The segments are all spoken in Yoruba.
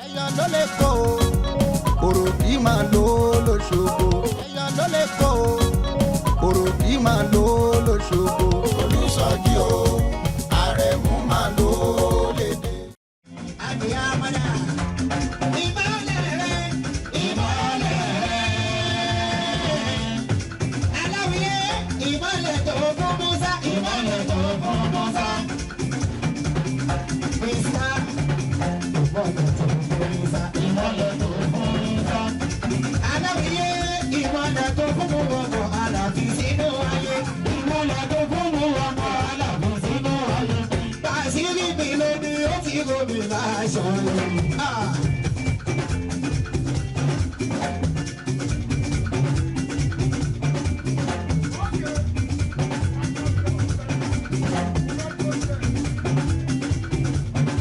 Ẹ̀yàn ló lè kó o, òròkì máa lò ó lóṣogbo. Ẹ̀yàn ló lè kó o, òròkì máa lò ó lóṣogbo. Olùsọjí o, Àrẹ̀mú máa lò ó lédè. Àbíyámọ́dá. Ìmọ́lẹ̀ rẹ̀, ìmọ́lẹ̀ rẹ̀. Aláwìyé, ìmọ́lẹ̀ tó fún Musa, ìmọ́lẹ̀ tó fún Musa. Mísà, ìmọ́lẹ̀ tó fún Musa, ìmọ́lẹ̀ tó fún Musa. Aláwìyé, ìmọ́lẹ̀ tó fún ọmọ Aláàfin sínú ayé. Ìmọ́lẹ̀ tó fún ọmọ Aláàfin sínú ayé. Bàṣírí mi lóní ó ti gómi láṣọ yìí. Ah.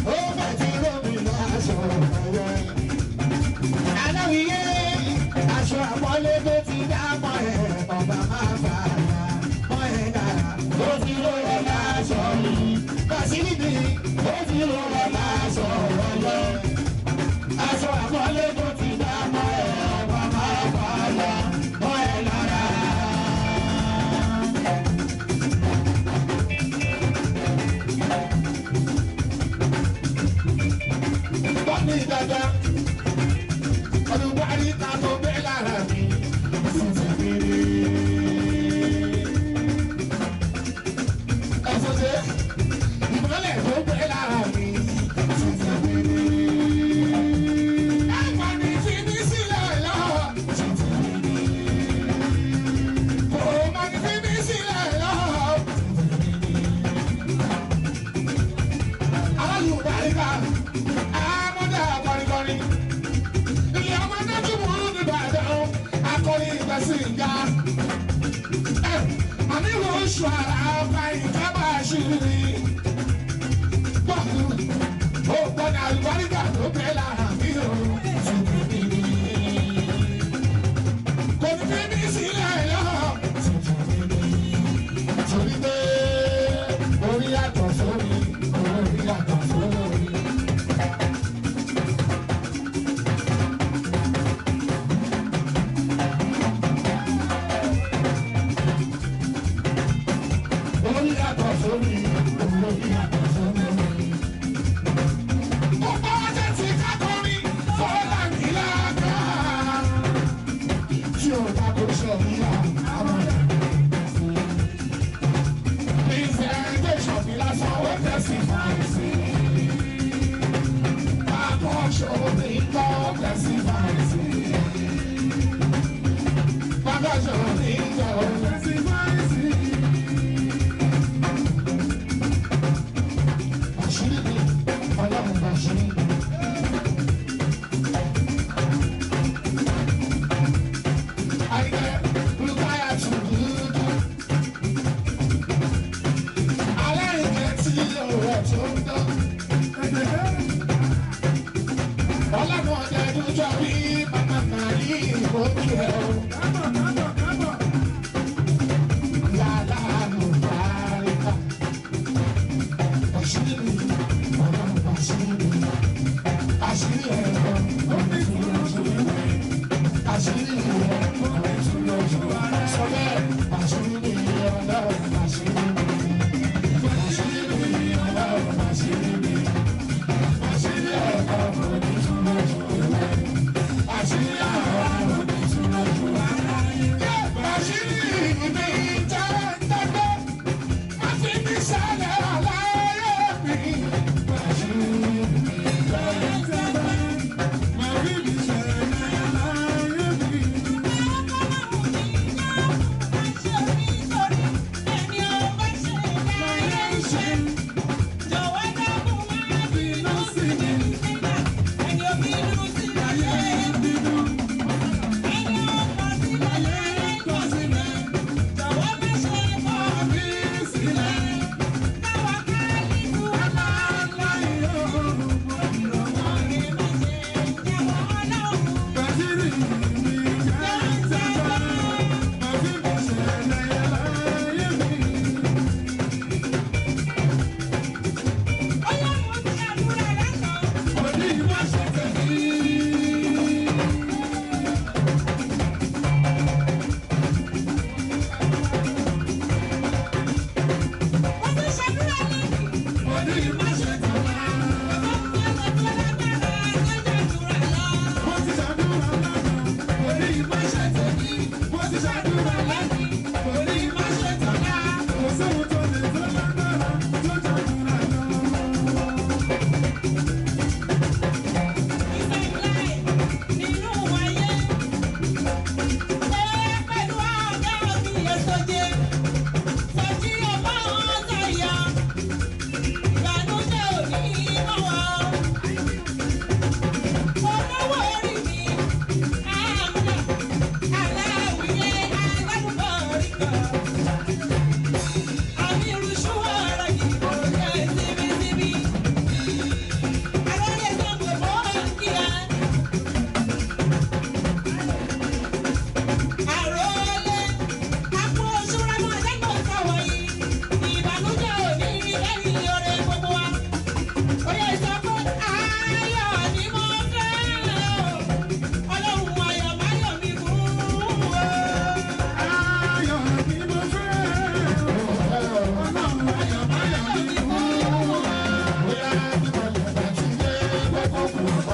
Ó mà ti rómi láṣọ ọ̀rọ̀. Aláwìyé aṣọ àpọ́nlé tó ti dá mọ́ ẹ̀ ọba máa fà á mọ́ ẹ̀ dára. Ó ti rọrọ̀ láṣọ yìí. Bàṣírí mi ó ti rọrọ̀ láṣọ ọ̀rọ̀. Aṣọ àpọ́nlé tó ti dá mọ́ ẹ̀ ọba máa fà á mọ́ ẹ̀ lára. Bọ́ọ̀lì dada, olùwárí ta tó bẹ́ẹ̀ lára mi, sísè kiri. Ẹ̀sùn ṣe, ìmọ̀lẹ̀ tó bẹ́ẹ̀ lára mi, sísè kiri. Ẹ̀fọ́ mi fi mí sílẹ̀ lọ, sísè kiri. Kò má ní fi mí sílẹ̀ lọ, sísè kiri. Alálùbáríkà, àmọ́dá kọrinkọrin. Ilé ọmọ náà tún mú nìbàdàn, akọrin ìgbà sí ìga. Ẹ àní wo oṣù àrà ọba ìkábà ṣìírí. Bọ́ọ̀lù ó gbọ́dọ̀ àlùbáríkà tó bẹ́ẹ̀ lára mi ò kò ní fi mí sílẹ̀ lọ. Torí pé orí yàtọ̀ sórí, orí yàtọ̀ sórí. Orí yàtọ̀ sórí, orí yàtọ̀ sórí. Ọ̀pọ̀ ọjọ́ ti kákọrin fọ́lá nílá ká. Tí o bá kó sọ níyà, àwọn presentation mi lásán ó testify sí. Akọ́ṣọ́ mi kọ́ testify sí. Akọ́ṣọ́ mi kọ́ testify sí. Àṣírí mi, ọlọ́run àṣírí mi. Àyìnkẹ́, Rúkáyà tún dúdú. Aláìkẹ́ tí ọ̀rọ̀ tó ń dán. Ọlọ́run ọ̀dẹ dúdú bí màmá màrí ìkókè o. Yàrá àlùbáríkà. Àṣírí mi, ọlọ́run àṣírí mi. Àṣírí ẹ̀rọ, ó ní ìtúrọ̀jú rẹ̀. Àṣírí ẹ̀rọ, ó ní ìtúrọ̀jú rẹ̀. Sọ bẹ́ẹ̀, àṣírí mi, ọlọ́run àṣírí mi. Àṣírí mi, ọlọ́run àṣírí mi. Àṣírí ẹ̀rọ, ó ní ìtúrọ̀jú rẹ̀. Àṣírí ẹ̀rọ, ó ní ìtúrọ̀jú rẹ̀. Àṣírí mi jẹ́ dẹ́gbẹ́. Má fi mí sálẹ̀ aláyé mi. Àṣírí mi jẹ́ dẹ́gbẹ́. Má fi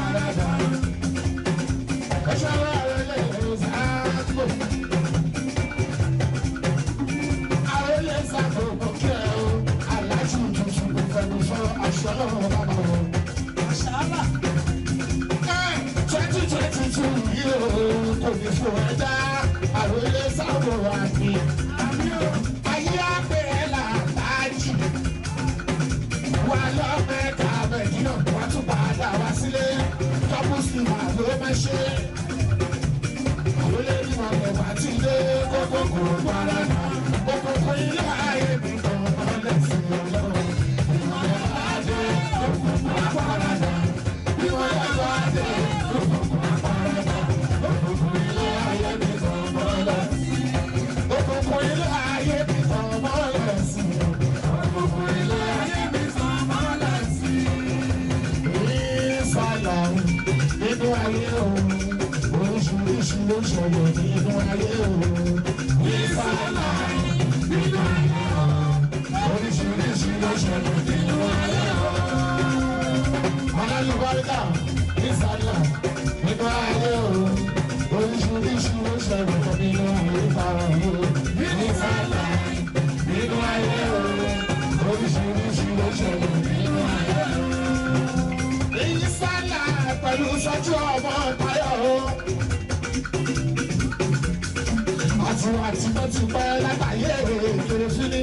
parada. Ẹ̀ṣọ́ àrẹ̀lẹ̀ ṣáàgbò. Àrẹ̀lẹ̀ ṣàgbò kò kí ẹ o. Aláṣù tuntun kò fẹnu sọ aṣọ ọlọ́run bàbá o. 2022 yìí o kò ní fún ẹ dá àròlé sábò àmì. Ayé àpè ẹ̀ làlájì. Wà lọ́mẹ́ka Mẹ̀dínà wà tún padà wá sílé. Tọ́pù sí wà ló máa ṣe. Àròlé ní wọn lè wá tí ilé kókó kò para nà. Òkùnkùn ilé ayé mi kàn án lẹ́sìn ọlọ́run. Ìmọ̀lẹ̀ bá dé òkùnkùn àpárádà. Ìmọ̀lẹ̀ bá dé òkùnkùn àpárádà. Òkùnkùn ilé ayé mi kàn mọ́lẹ̀. Òkùnkùn ilé ayé mi kàn mọ́lẹ̀ sí i. Òkùnkùn ilé ayé mi kàn mọ́lẹ̀ sí i. Ìsàlà nínú ayé o, oríṣiríṣi ló ṣẹlẹ̀ nínú ayé o. Ìsàlà nínú ayé o, oríṣiríṣi ló ṣẹlẹ̀ nínú ayé o. Alálùbáríkà ìsàlà nínú ayé o, oríṣiríṣi ló ṣẹlẹ̀ nínú ayé fara o. Ìsàlà nínú ayé o, oríṣiríṣi ló ṣẹlẹ̀ nínú ayé o. Ìsàlà pẹ̀lú sọ́jú ọmọ Táyọ̀ o. Àti àti tó ti pẹ́ látàyè kéré fíní.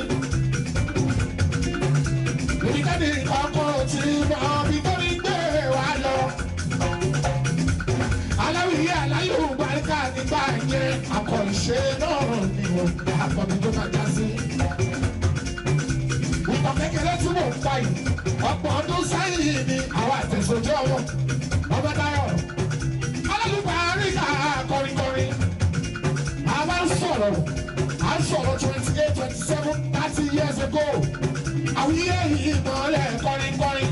Ìdíkẹ́ni ọkọ̀ tí mọ bí tó ní gbé wa lọ. Aláwìyé aláyò baríkà nígbà yẹn akọ̀ṣe náà ni o àkọ́bí tó máa já sí. Ìtàn kékeré tí mò ń pa yìí, ọ̀pọ̀ ọdún sẹ́yìn ni àwọn àtẹ̀sọ́jọ́ wọn. Ọba Táyọ̀, alálùbáríkà kọrinkọrin. A máa ń sọ̀rọ̀, à ń sọ̀rọ̀ 28, 27, 30 years ago. Àwíyé ìmọ̀lẹ̀ kọrinkọrin.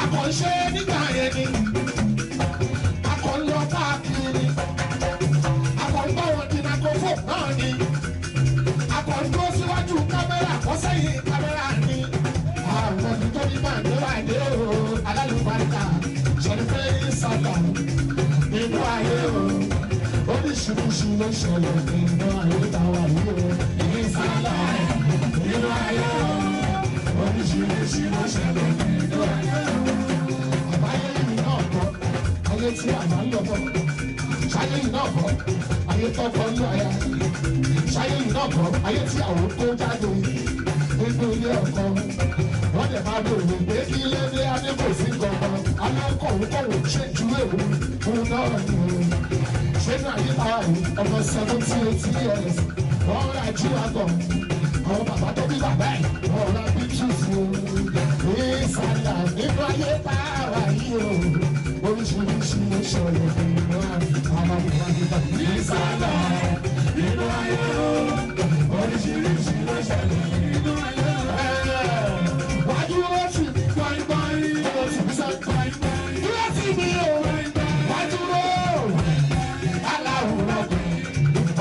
Àkànṣe nígbà yẹn ni. Akọ̀lọ káàkiri. Akọ̀ǹbá wọn di microphone náà ni. Akọ̀ǹdúró síwájú kámẹ́rà kọ́ sẹ́yìn kámẹ́rà ni. Àwọn ibi tó ní máa ní wà dé o. Alálùbáríkà sọ̀rọ̀ pé ìsàlà nínú ayé o. Oríṣiríṣi ló ṣẹlẹ̀ nínú ayé táwa yìí o. Ìsàlà nínú ayé o. Oríṣiríṣi ló ṣẹlẹ̀ nínú ayé o. Àbáyé yìí náà kọ́, ayé tí àná ń lọ bọ̀. Ṣáyé yìí náà kọ́, ayé tọ́kọ ń lọ aya. Ṣáyé yìí náà kọ́, ayé tí àwọn tó jáde nínú ilé ọkọ. Wọ́n dẹ̀ máa bèrè pé kí ilé dé adé kò sí kankan. Alákọ̀wé ṣe ju èrò fún náà ni o. Ṣé ní ayé táwa yìí, ọmọ 70, 80 years, wọ́n ra jí wa gan. Àwọn bàbá tó bí bàbá ẹ̀, wọ́n ra pictures o. Ìsàlà nínú ayé táwa yìí o. Oríṣiríṣi ló ṣẹlẹ̀ nínú ayé. Ìsàlà nínú ayé o. Oríṣiríṣi ló ṣẹlẹ̀ nínú ayé o. Wájú ó sì gbọ̀ngbọ̀n, ó sì fi sọ gbọ̀ngbọ̀n. Dúró sí mi o, wájú ó. Aláwùrọ̀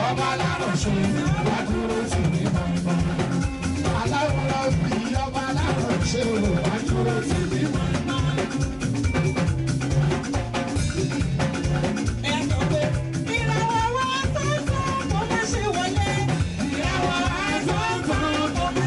ọba aláròṣe, wájú ó sì mi gbọ̀ngbọ̀n. Aláwùrọ̀ bí ọba aláròṣe, wájú ó sì mi gbọ̀ngbọ̀n. Ìràwọ̀ wa sọ́sọ́ kó má ṣe wọlé. Ìràwọ̀ wa sọ́sọ́ kó má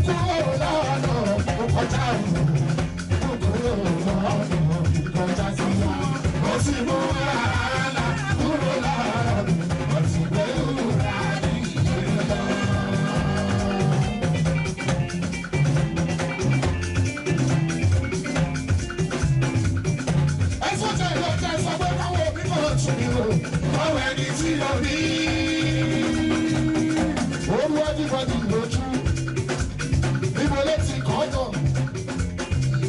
kúrò lọ́nà ó kọjá òun. Mú kúrò lọ́nà kọjá sí wa. Ó sì mú wàhálà kúrò lọ́nà ó sì gbé wúrà ní ìlú lọ. Ẹ̀sùn tẹ̀ ló tẹ̀ sọ pé káwọn òbí kan tún mi o, káwọn ẹni tí lọ ní. Olú everybody lójú, níbo ló ti kọ́ tọ̀?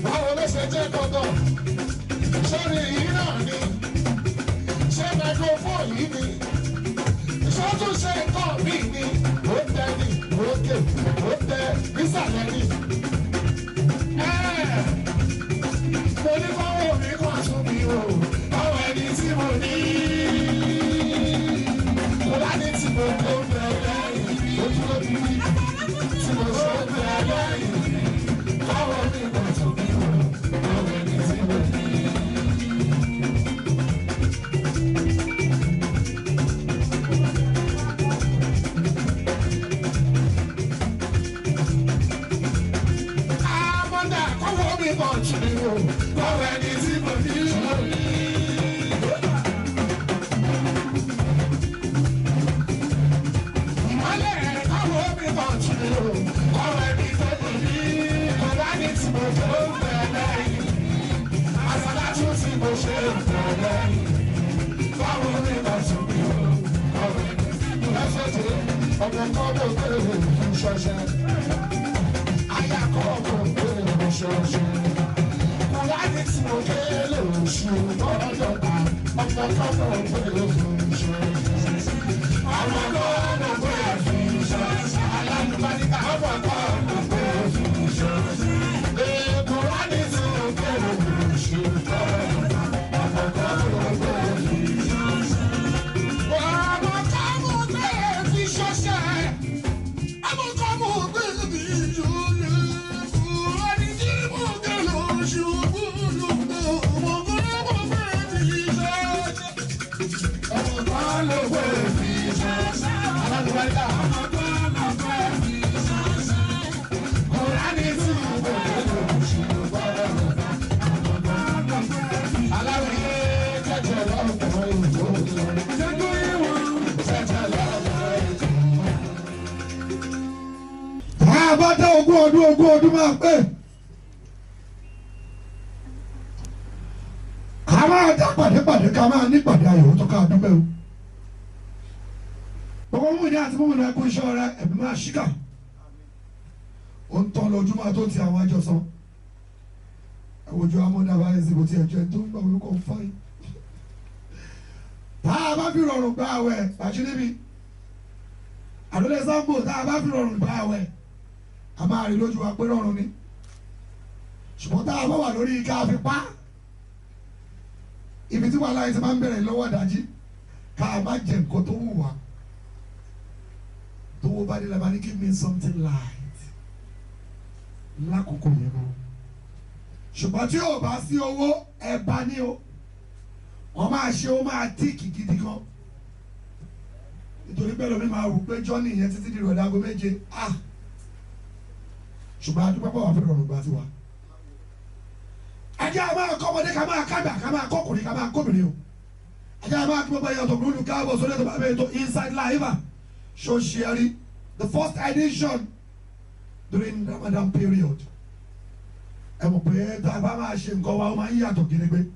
Báwo ló ṣe jẹ́ kọ́tọ̀? Sórí yìí náà ni, ṣé microphone yìí ni? Ṣé tún ṣe nǹkan míì ni? Ó tẹ ní òkè, ó tẹ nísàlẹ̀ ni. Mo ní báwo mi kàn tún mi o, báwo ẹni tí mo ní. Mo bá ní tí mo kó bẹ lẹ́yìn, ojú ló ti rí. Tí mo ṣe bẹ lẹ́yìn, báwo mi kàn tún mi o, báwo ẹni tí mo ní. Àmọ́dá kọ́wọ́ mi kàn tún mi o, báwo ẹni tí mo ní. Ìmọ́lẹ̀ kọ́wọ́ mi kàn tún mi o, báwo ẹni tó mo ní. Kò bá ní tí mo tó bẹ̀ lẹ́yìn, àsàlátù tí mo ṣe bẹ̀ lẹ́yìn. Báwo mi kàn tún mi o, báwo ẹni tí mo ní. Ọmọ kan ló gbé òkú ṣọṣẹ. Kùránì tí mo ké lóṣù lọ́jọ́ ta, ọmọ kan ló gbé òkú ṣọṣẹ. Ọmọ kan ló gbé òkú ṣọṣẹ. Alálùbáríkà ọmọ kan ló gbé òkú ṣọṣẹ. Kùránì tí mo ké lóṣù lọ́jọ́ ta, ọmọ kan ló gbé òkú ṣọṣẹ. Ọmọ kan ló gbé òkú ṣọṣẹ. Ọmọ kan ló gbé òkú ṣọṣẹ. Kùránì tí mo ké lóṣù Tá a bá dá ogún ọdún ogún ọdún máa pé. Ká máa dá pàdépàdé ká máa ní pàdé ayọ̀ tó ká dúpẹ́ o. Gbogbo mímu ní àti mímu náà kú iṣẹ́ ọ̀rẹ́ ẹ̀mí máa ṣíkà. Ó ń tán lójú máa tó ti àwọn àjọsọ. Ẹ̀wòjú amúdàbá ẹ̀sìn kò tiẹ̀ jẹ́ tó ń gbà orúkọ fáyín. Tá a bá fi rọrùn gbá àwẹ̀ bàṣírí mi. Àdólé Sambo tá a bá fi rọrùn gbá àwẹ̀ a máa rí lójú wa pé rọrùn ni. Ṣùgbọ́n tá a bá wà lórí ká fi pa ibi tí wàhálà yìí ti máa ń bẹ̀rẹ̀ lọ́wọ́ ìdájí ká má jẹ nǹkan tó wù wá tó wó bá dé la máa ní give me something light lákòókò yẹn gan. Ṣùgbọ́n tí ò bá sí owó ẹ bá ní o, wọ́n máa ṣe ó máa tíìkì gidi gan. Nítorí bẹ́ẹ̀ lómi máa wù pé jọ́nì yẹn títí di ìrọ̀lẹ́ aago 7 ah ṣùgbọ́n adúpẹ́ pọ̀ wá fún ìrọ̀rùn gbà tiwa. Ẹ jẹ́ a máa kọ́ ọmọdé ká máa kágbà ká máa kọ́kùnrin ká máa kóbìnrin o. Ẹ jẹ́ a máa kí gbogbo ẹ̀yàn tó gbólú káàbọ̀ sórí ètò bàbá ètò Inside Live Social, the first edition during Ramadan period. Ẹ mọ̀ pé tá a bá máa ṣe nǹkan wa ó máa ń yàtọ̀ gedegbe.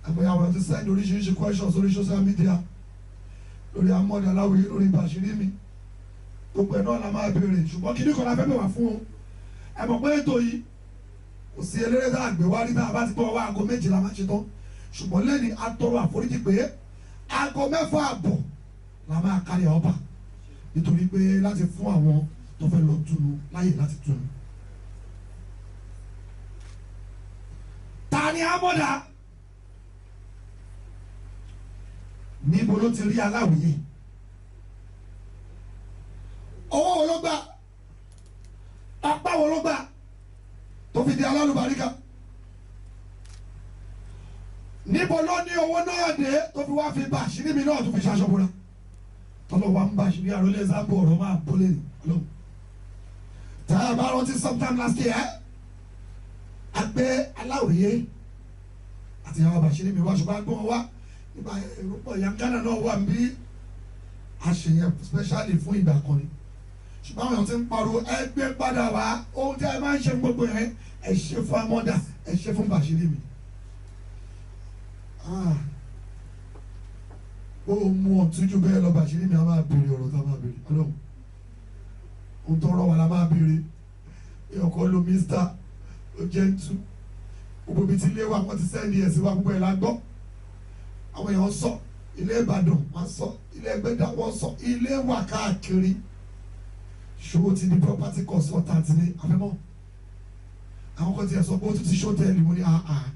Àmọ́ àwọn ti send oríṣiríṣi questions lórí social media lórí Amọ̀dé Aláwìyé lórí Bàṣírí mi. Gbogbo ẹ̀ náà la máa béèrè ṣùgbọ́n kíní kan la fẹ́ bẹ̀ wá fún o. Ẹ mọ̀ pé ètò yìí kò sí eléré tá a gbé wá rí tá a bá ti gbọ́ wá aago 12 máa ṣe tán. Ṣùgbọ́n lẹ́ni a tọrọ àforíjì pé aago 6:30 la máa kárí ọba nítorí pé láti fún àwọn tó fẹ́ lọ túnu láyè láti túnu. Ta ni Amọ̀dá? Níbo ló ti rí Aláwìyé? Owó wo ló gbà? Apá wo ló gbà tó fi di alálùbáríkà? Níbo ló ní owó náà dé tó fi wá fi Bàṣírí mi náà tó fi ṣaṣọ bora? Tọ́lọ́ wa ń Bàṣírí àrólé Sambo ọ̀rọ̀ máa bólé ọlọ́run. Tá a bá rántí sometime last year, àgbẹ̀ aláwòye àti àwọn Bàṣírí mi wá, ṣùgbọ́n agbóhùn wá nígbà èrò pọ̀. Yangana náà wà ń bí àṣeyẹn specially fún ìgbà kan ni, ṣùgbọ́n àwọn èèyàn ti ń pariwo ẹgbẹ́ padà wá. Ohun tí ẹ máa ń ṣe gbogbo yẹn, ẹ ṣe fún amọ́dà, ẹ ṣe fún Bàṣírí mi. Ó mú ọ̀tún jù bẹ́ẹ̀ lọ, Bàṣírí mi a máa béèrè ọ̀rọ̀ tá a máa béèrè. Ọlọ́run, ohun tó rọ̀ wá la máa béèrè. Ọkọ̀ lo mísítà ló jẹ́ ń tú gbogbo ibi tí ilé wa, wọ́n ti send ẹ̀ sí wa, gbogbo ẹ̀ la gbọ́. Àwọn èèyàn sọ ilé Ìbàdàn, wọ́n sọ ilé Ẹgbẹ́dá, wọ́n sọ ilé wà káàkiri. Ṣòwò ti di property consultant ní àfẹ́mọ́. Àwọn kan ti ẹ̀ sọ pé ó tún ti ṣótẹ́ẹ̀lì. Mo ní àà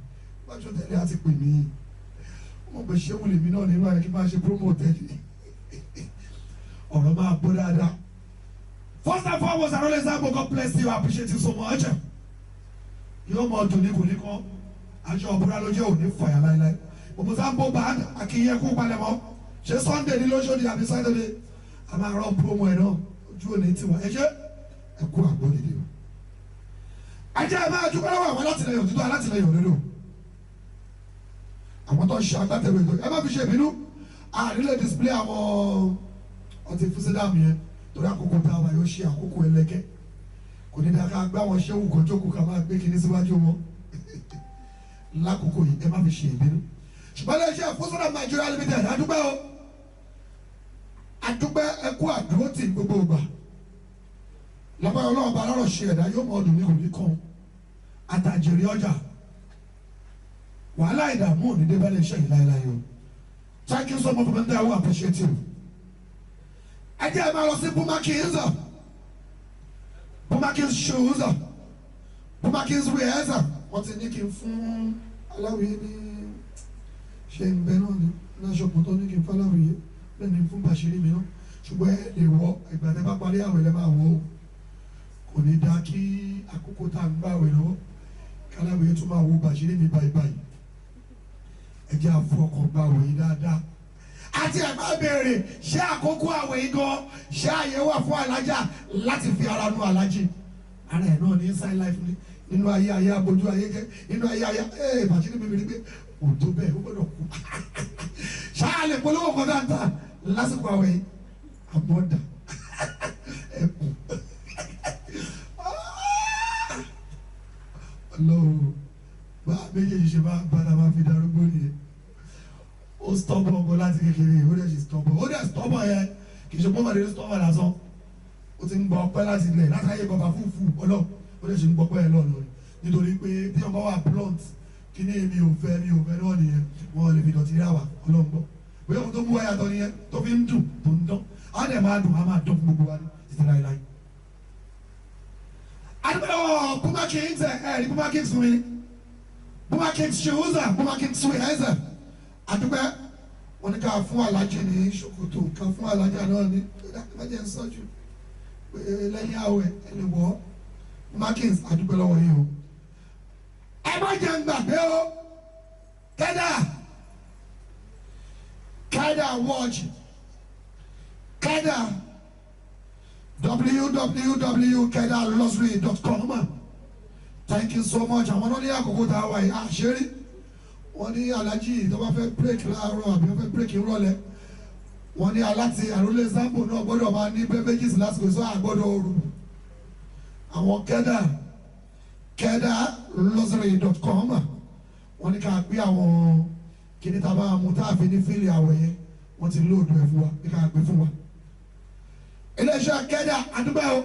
wá ṣótẹ́ẹ̀lì á ti pè mí. Wọ́n pè ṣé wùlé mi náà nínú ayé kí n máa ṣe promo hòtẹ́ẹ̀lì. Ọ̀rọ̀ máa bó dáadáa. First and foremost, Arole Sambo, God bless you. I appreciate you so much. Yóò mọ ọdún ní kò ní kán aṣọ ọ̀bùrà ló jẹ́ òní fàyà láéláé. Gbogbo Sambo band, akínyẹ kú palẹ̀mọ́. Ṣé Sunday ní lóṣòdì àbí Saturday? A máa rán promo ẹ̀ náà, ojú òní tiwa. Ẹ ṣe ẹ kú àgbo dìde o. Ajá ẹ máa dúpẹ́ lọ́wọ́ àwọn alátìlẹyìn òtítọ́, alátìlẹyìn òdodo, àwọn tó ń ṣe agbátẹrù ètò. Ẹ má fi ṣe ìbínú, àrílẹ̀ display àwọn ọtí fúsídàmù yẹn torí àkókò tá a wà yóò ṣe àkókò ẹlẹ́gẹ́. Kò ní dáa ká gbá wọn ṣéwù kan jókòó ká máa gbé kinní síwájú wọn lákòókò yìí. Ẹ má fi ṣe ìbínú. Ṣùgbọ́n lè ṣe Fúsídàmù Nigeria Limited, àdúgbò o, àdúgbò, ẹ kú àdúró tì gbogbo ìgbà. Lábáyọ̀ ọlọ́run bá lọ́rọ̀ ṣe ẹ̀dá yóò mọ ọdún ní kò ní kàn àtàjèrè ọjà. Wàhálà, ìdààmú òní dé bá lè ṣe yìí láéláé o. Thank you so much for being there. We appreciate you. Ẹ jẹ́ ẹ máa lọ sí Puma Kings, Puma Kings shoes, Puma Kings wears. Wọ́n ti ní kí n fún aláwìyé ní ṣe ń bẹ náà ní láṣọpọ̀ tó ní kí n fún aláwìyé bẹ́ẹ̀ ni fún Bàṣírí mi náà. Ṣùgbọ́n ẹ lè wọ ìgbà tẹ́ bá parí àwẹ̀ lẹ́ máa wọ̀ o. Kò ní dáa kí àkókò tá à ń gbà àwẹ̀ lọ́wọ́ káláwìyé tún máa wo Bàṣírí mi báyìí báyìí. Ẹ jẹ́ àfọ ọkàn gba àwẹ̀ yìí dáadáa. Àti ẹ̀ máa béèrè, ṣé àkókò àwẹ̀ yìí gan, ṣé àyè wà fún alájà láti fi ara nu alájì ara ẹ̀ náà ní inside life ní nínú ayé, ayé abojú ayé jẹ́ nínú ayé ayé ẹ̀. Bàṣírí mi rí pé kò tó bẹ́ẹ̀, ó gbọ́dọ̀ kú. Ṣáà lè polówó kan dáadáa lásìkò àwẹ̀ yìí. Àbọ̀dà ẹ̀kú ọlọ́run bá méjèèjì ṣe máa bára máa fi darúgbó nìyẹn. Ó stubborn gan láti kékeré, ó dẹ̀ ṣe stubborn, ó dẹ̀ stubborn yẹn kì í ṣe pọ́nmọ́dé ló stubborn lásán. Ó ti ń gbọ́ ọpẹ́ láti ilẹ̀ láti ayé bàbá fúfú ọlọ́run, ó dẹ̀ ṣe ń gbọ́ ọpẹ́ yẹn lọ́nà nítorí pé bí wọ́n bá wà blunt kí ní èmi ò fẹ́, mi ò fẹ́ náà nìyẹn. Wọ́n lè fi dọ̀tí rà wá. Ọlọ́run gbọ́, bóyá ohun tó mú wáyà tọ́ nìyẹn tó fi ń dùn, tó ń dán, á dẹ̀ máa dùn, á máa dán fún gbogbo wa ní títí láéláé. Adúgbò Puma Kings, ẹ̀ ẹ̀ Puma Kings fún mi, Puma Kings shoes, Puma Kings wears. Adúgbò wọn ní ká fún alájì ní ṣòkòtò, ká fún alájà náà ní ẹ̀jẹ̀ ń sọ́jú pé lẹ́yìn àwẹ̀ ẹ lè wọ̀. Puma Kings, adúgbò lọ́wọ́ yìí o. Ẹ má jẹ́ ń gbàgbé o, kẹ́dà kẹ́dà watch, kẹ́dà, www.kedaluxury.com. Thank you so much. Àwọn náà ní àkókò tá a wà yìí àṣírí wọ́n ní alájì tó bá fẹ́ break láàárọ̀ àbí wọ́n fẹ́ break ìrọ̀lẹ́, wọ́n ní aláti àrólé Sambo náà gbọ́dọ̀ máa ní beverages lásìkò sọ àgbọ́dọ̀ ooru. Àwọn kẹ́dà, kedaluxury.com, wọ́n ní ká gbé àwọn kíní tá a bá mú tá a fi ní fílì àwẹ̀ yẹn. Wọ́n ti lóòdù ẹ̀ fún wa ní ká gbé fún wa. Iléeṣẹ́ kẹ́dà, àdúgbò o.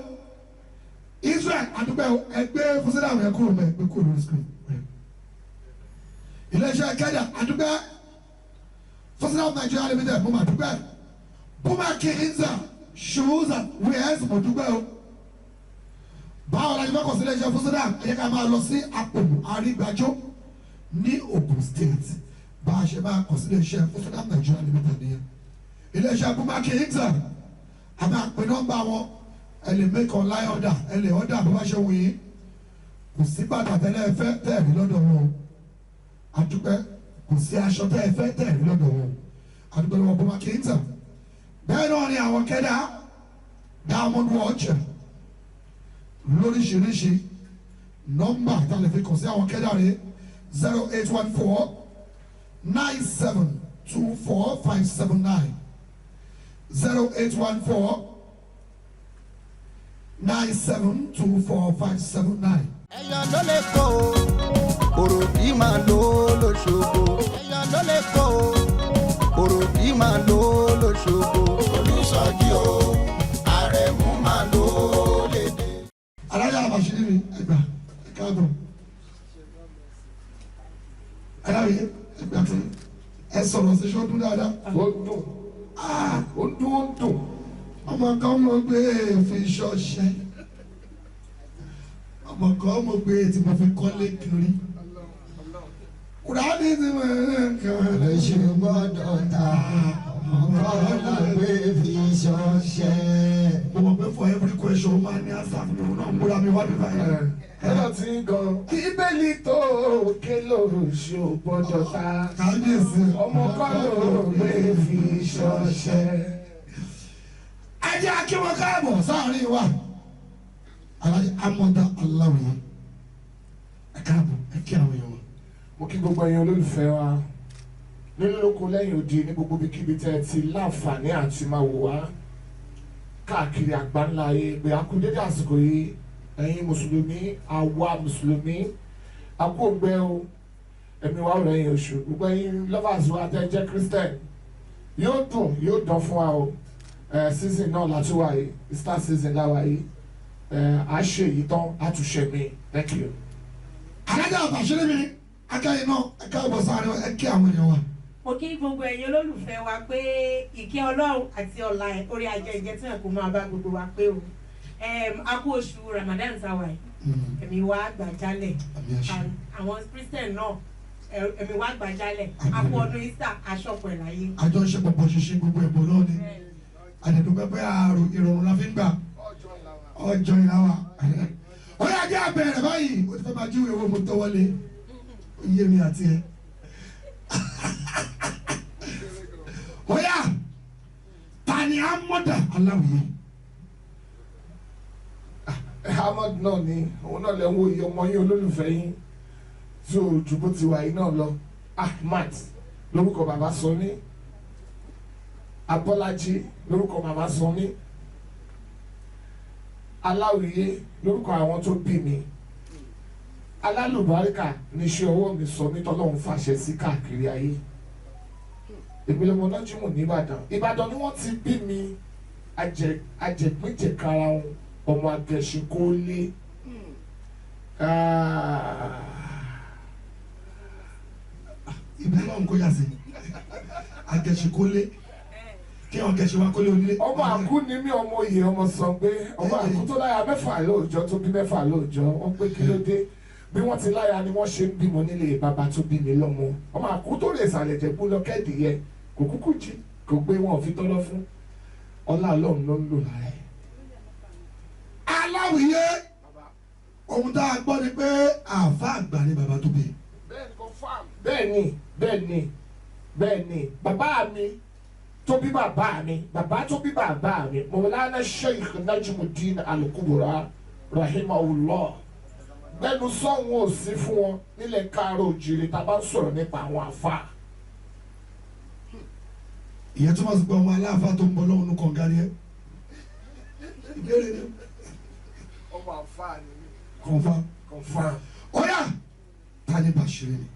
Israel, àdúgbò o. Ẹgbẹ́ fúsídàmù yẹn kúrò mẹ́, ẹgbẹ́ kúrò lórí screen. Iléeṣẹ́ kẹ́dà, àdúgbò. Fúsídàmù Nigeria Limited, mo mà dúpẹ́. Puma Kings shoes and wears, mo dúpẹ́ o. Báwo la ṣe fẹ́ kọ̀ sí iléeṣẹ́ fúsídàmù? Ẹ jẹ́ ká máa lọ sí Àpòmù Àrígbájó ní Ogun State. Bá a ṣe máa kọ̀ sí iléeṣẹ́ fúsídàmù Nigeria Limited nìyẹn. Iléeṣẹ́ Puma Kings, a máa pe nọ́mbà wọn. Ẹ lè make online order, ẹ lè order bó bá ṣe wù yín. Kò sí bàtà tẹ́lẹ̀ ẹ fẹ́ tẹ́ẹ̀rí lọ́dọ̀ wọn o, àdúpẹ́. Kò sí aṣọ tẹ́ ẹ fẹ́ tẹ́ẹ̀rí lọ́dọ̀ wọn o, àdúpẹ́ lọ́wọ́ Puma Kings. Bẹ́ẹ̀ náà ni àwọn kẹ́dà diamond watch. lóríṣiríṣi. Nọ́mbà tá a lè fi kàn sí àwọn kẹ́dàrí 0814 9724 579 0814 9724 579. Ẹ̀yà ló lè kó o, òròkì máa lò ó lóṣogbo. Ẹ̀yà ló lè kó o, òròkì máa lò ó lóṣogbo. Olùsọjí o, Àrẹ̀mú máa lò ó lédè. Alájà àbàṣírí mi ẹgbà káàbọ̀. Aláwìyé ẹgbà tí ẹ sọ̀rọ̀ sí sọ́dún dáadáa. Ó dùn, ó dùn, ó dùn. Ọmọ kan mo gbé fi ṣọṣẹ. Ọmọ kan mo gbé tí mo fi kọ́lé kiri. Kùránì tí mo ń kàn Lè ṣe gbọ́dọ̀ ta ọmọ kan la gbé fi ṣọṣẹ́. Mo mọ̀ pé for every question ó máa ní àṣà fún mi, òun náà múra mi wá bí báyìí. Ẹ̀rọ tí ń gan. Bíbélì tó ké lóṣù gbọ́dọ̀ ta. Kábíyèsí. Ọmọ kan ló gbé fi ṣọṣẹ́. Ẹ jẹ́ kí wọ́n káàbọ̀ sáàrin wa. Alhaji Amọ̀dá Aláwìyé, ẹ káàbọ̀, ẹ kí àwọn èèyàn wa. Mo kí gbogbo ẹ̀yin olólùfẹ́ wa nílé lóko lẹ́yìn odi ní gbogbo ibikíbi tẹ́ ẹ ti láǹfààní àti máa wò wá káàkiri àgbáńlá ayé pé a kú dédé àsìkò yìí. Ẹ̀yin mùsùlùmí, àwa mùsùlùmí, a kú òǹgbẹ o, ẹ̀mí wa ò rẹ̀yìn oṣù. Gbogbo ẹ̀yin lovers wa tẹ́ jẹ́ Christian, yóò dùn, yóò dán fún wa o. Season náà la tún wà yìí, Easter season la wà yìí. A ṣe èyí tán, a tún ṣe mí. Thank you. Alájà àbàṣírí mi akẹ́yìn náà ẹ káàbọ̀ sáàrin wa, ẹ kí àwọn èèyàn wa. Mo kí gbogbo ẹ̀yin olólùfẹ́ wa pé ìkẹ́ Ọlọ́run àti ọlá ẹ̀ orí ajẹ́jẹ́ tí wọn kò máa bá gbogbo wa pé o. A kú oṣù Ramadan táwa yìí, ẹ̀mí wa gbà jálẹ̀. Àmì àṣẹ. And àwọn Christian náà, ẹ̀mí wa gbà jálẹ̀. A kú ọdún Easter, aṣọ́pọ̀ ẹ̀ láyé. Àjọ ń ṣe pọ̀pọ̀ ṣinṣin gbogbo ẹ̀bùn náà ni. Àdẹ̀dùpẹ́ pé ààrùn ìrọ̀rùn la fi ń gbà ọjọ́ ìlà wa. Ó yá, jẹ́ àbẹ̀rẹ̀ báyìí, ó ti fẹ́ máa jíwèé owó mo tọwọ́lé iye mi àti ẹ. Ó yá, ta ni Amọ̀dá Aláwìyé? Ahmad náà ni òun náà lè ń wo iye ọmọ yín olólùfẹ́ yín tí o ju bó ti wà yìí náà lọ. Ahmad lórúkọ bàbá sọ mí, Abọ́lájí lórúkọ màmá sọ mí, Aláwìyé lórúkọ àwọn tó bí mi, alálùbáríkà níṣẹ́ ọwọ́ mi sọ mí tọ́lọ́run fàṣẹ sí káàkiri ayé. Èmi lọmọ Nájímù nìbàdàn. Ìbàdàn ni wọ́n ti bí mi, ajẹ̀gbìnjẹ̀kara wọn, ọmọ agẹṣinkólé. Ibi náà ń kó yà sí agẹṣinkólé, kí àwọn gẹṣin wa kólé onílé. Ọmọ àkú ni mí, ọmọ oyè, ọmọ Sàngbé, ọmọ àkú tó láya 6 lóòjọ́, tó bí 6 lóòjọ́. Wọ́n pé kí ló dé bí wọ́n ti láya ni wọ́n ṣe ń bímọ nílé bàbá tó bí mi lọ́mọ. Ọmọ àkú tó lè sàlẹ̀ jẹ̀kú lọ kẹ́ẹ̀dìyẹ kò kúkú jí kò gbé wọn fi tọ́lọ́ fún ọlá Ọlọ́run ló ń lò lára ẹ̀. Aláwìyé, ohun tá a gbọ́ ni pé àáfà àgbà ni bàbá tó bí. Bẹ́ẹ̀ni, bẹ́ẹ̀ni, bẹ́ẹ̀ni, bàbá mi tó bí bàbá mi, bàbá tó bí bàbá mi, Mawlana Sheikh Najmuddin Al-Kubra rahimahullah. Gbẹnu sọ́hun ò sí fún wọn nílẹ̀ káàárọ̀ òjìrì tá a bá ń sọ̀rọ̀ nípa àwọn àfa. Ìyẹn túmọ̀ sí pé ọmọ aláàfáà tó ń bọ̀ lọ́hùn kànga ni ẹ́. Ìbéèrè ni. Ọmọ àfa ni mí. Confirm. Confirm. Ọ̀yà, ta ni Bàṣírí mi?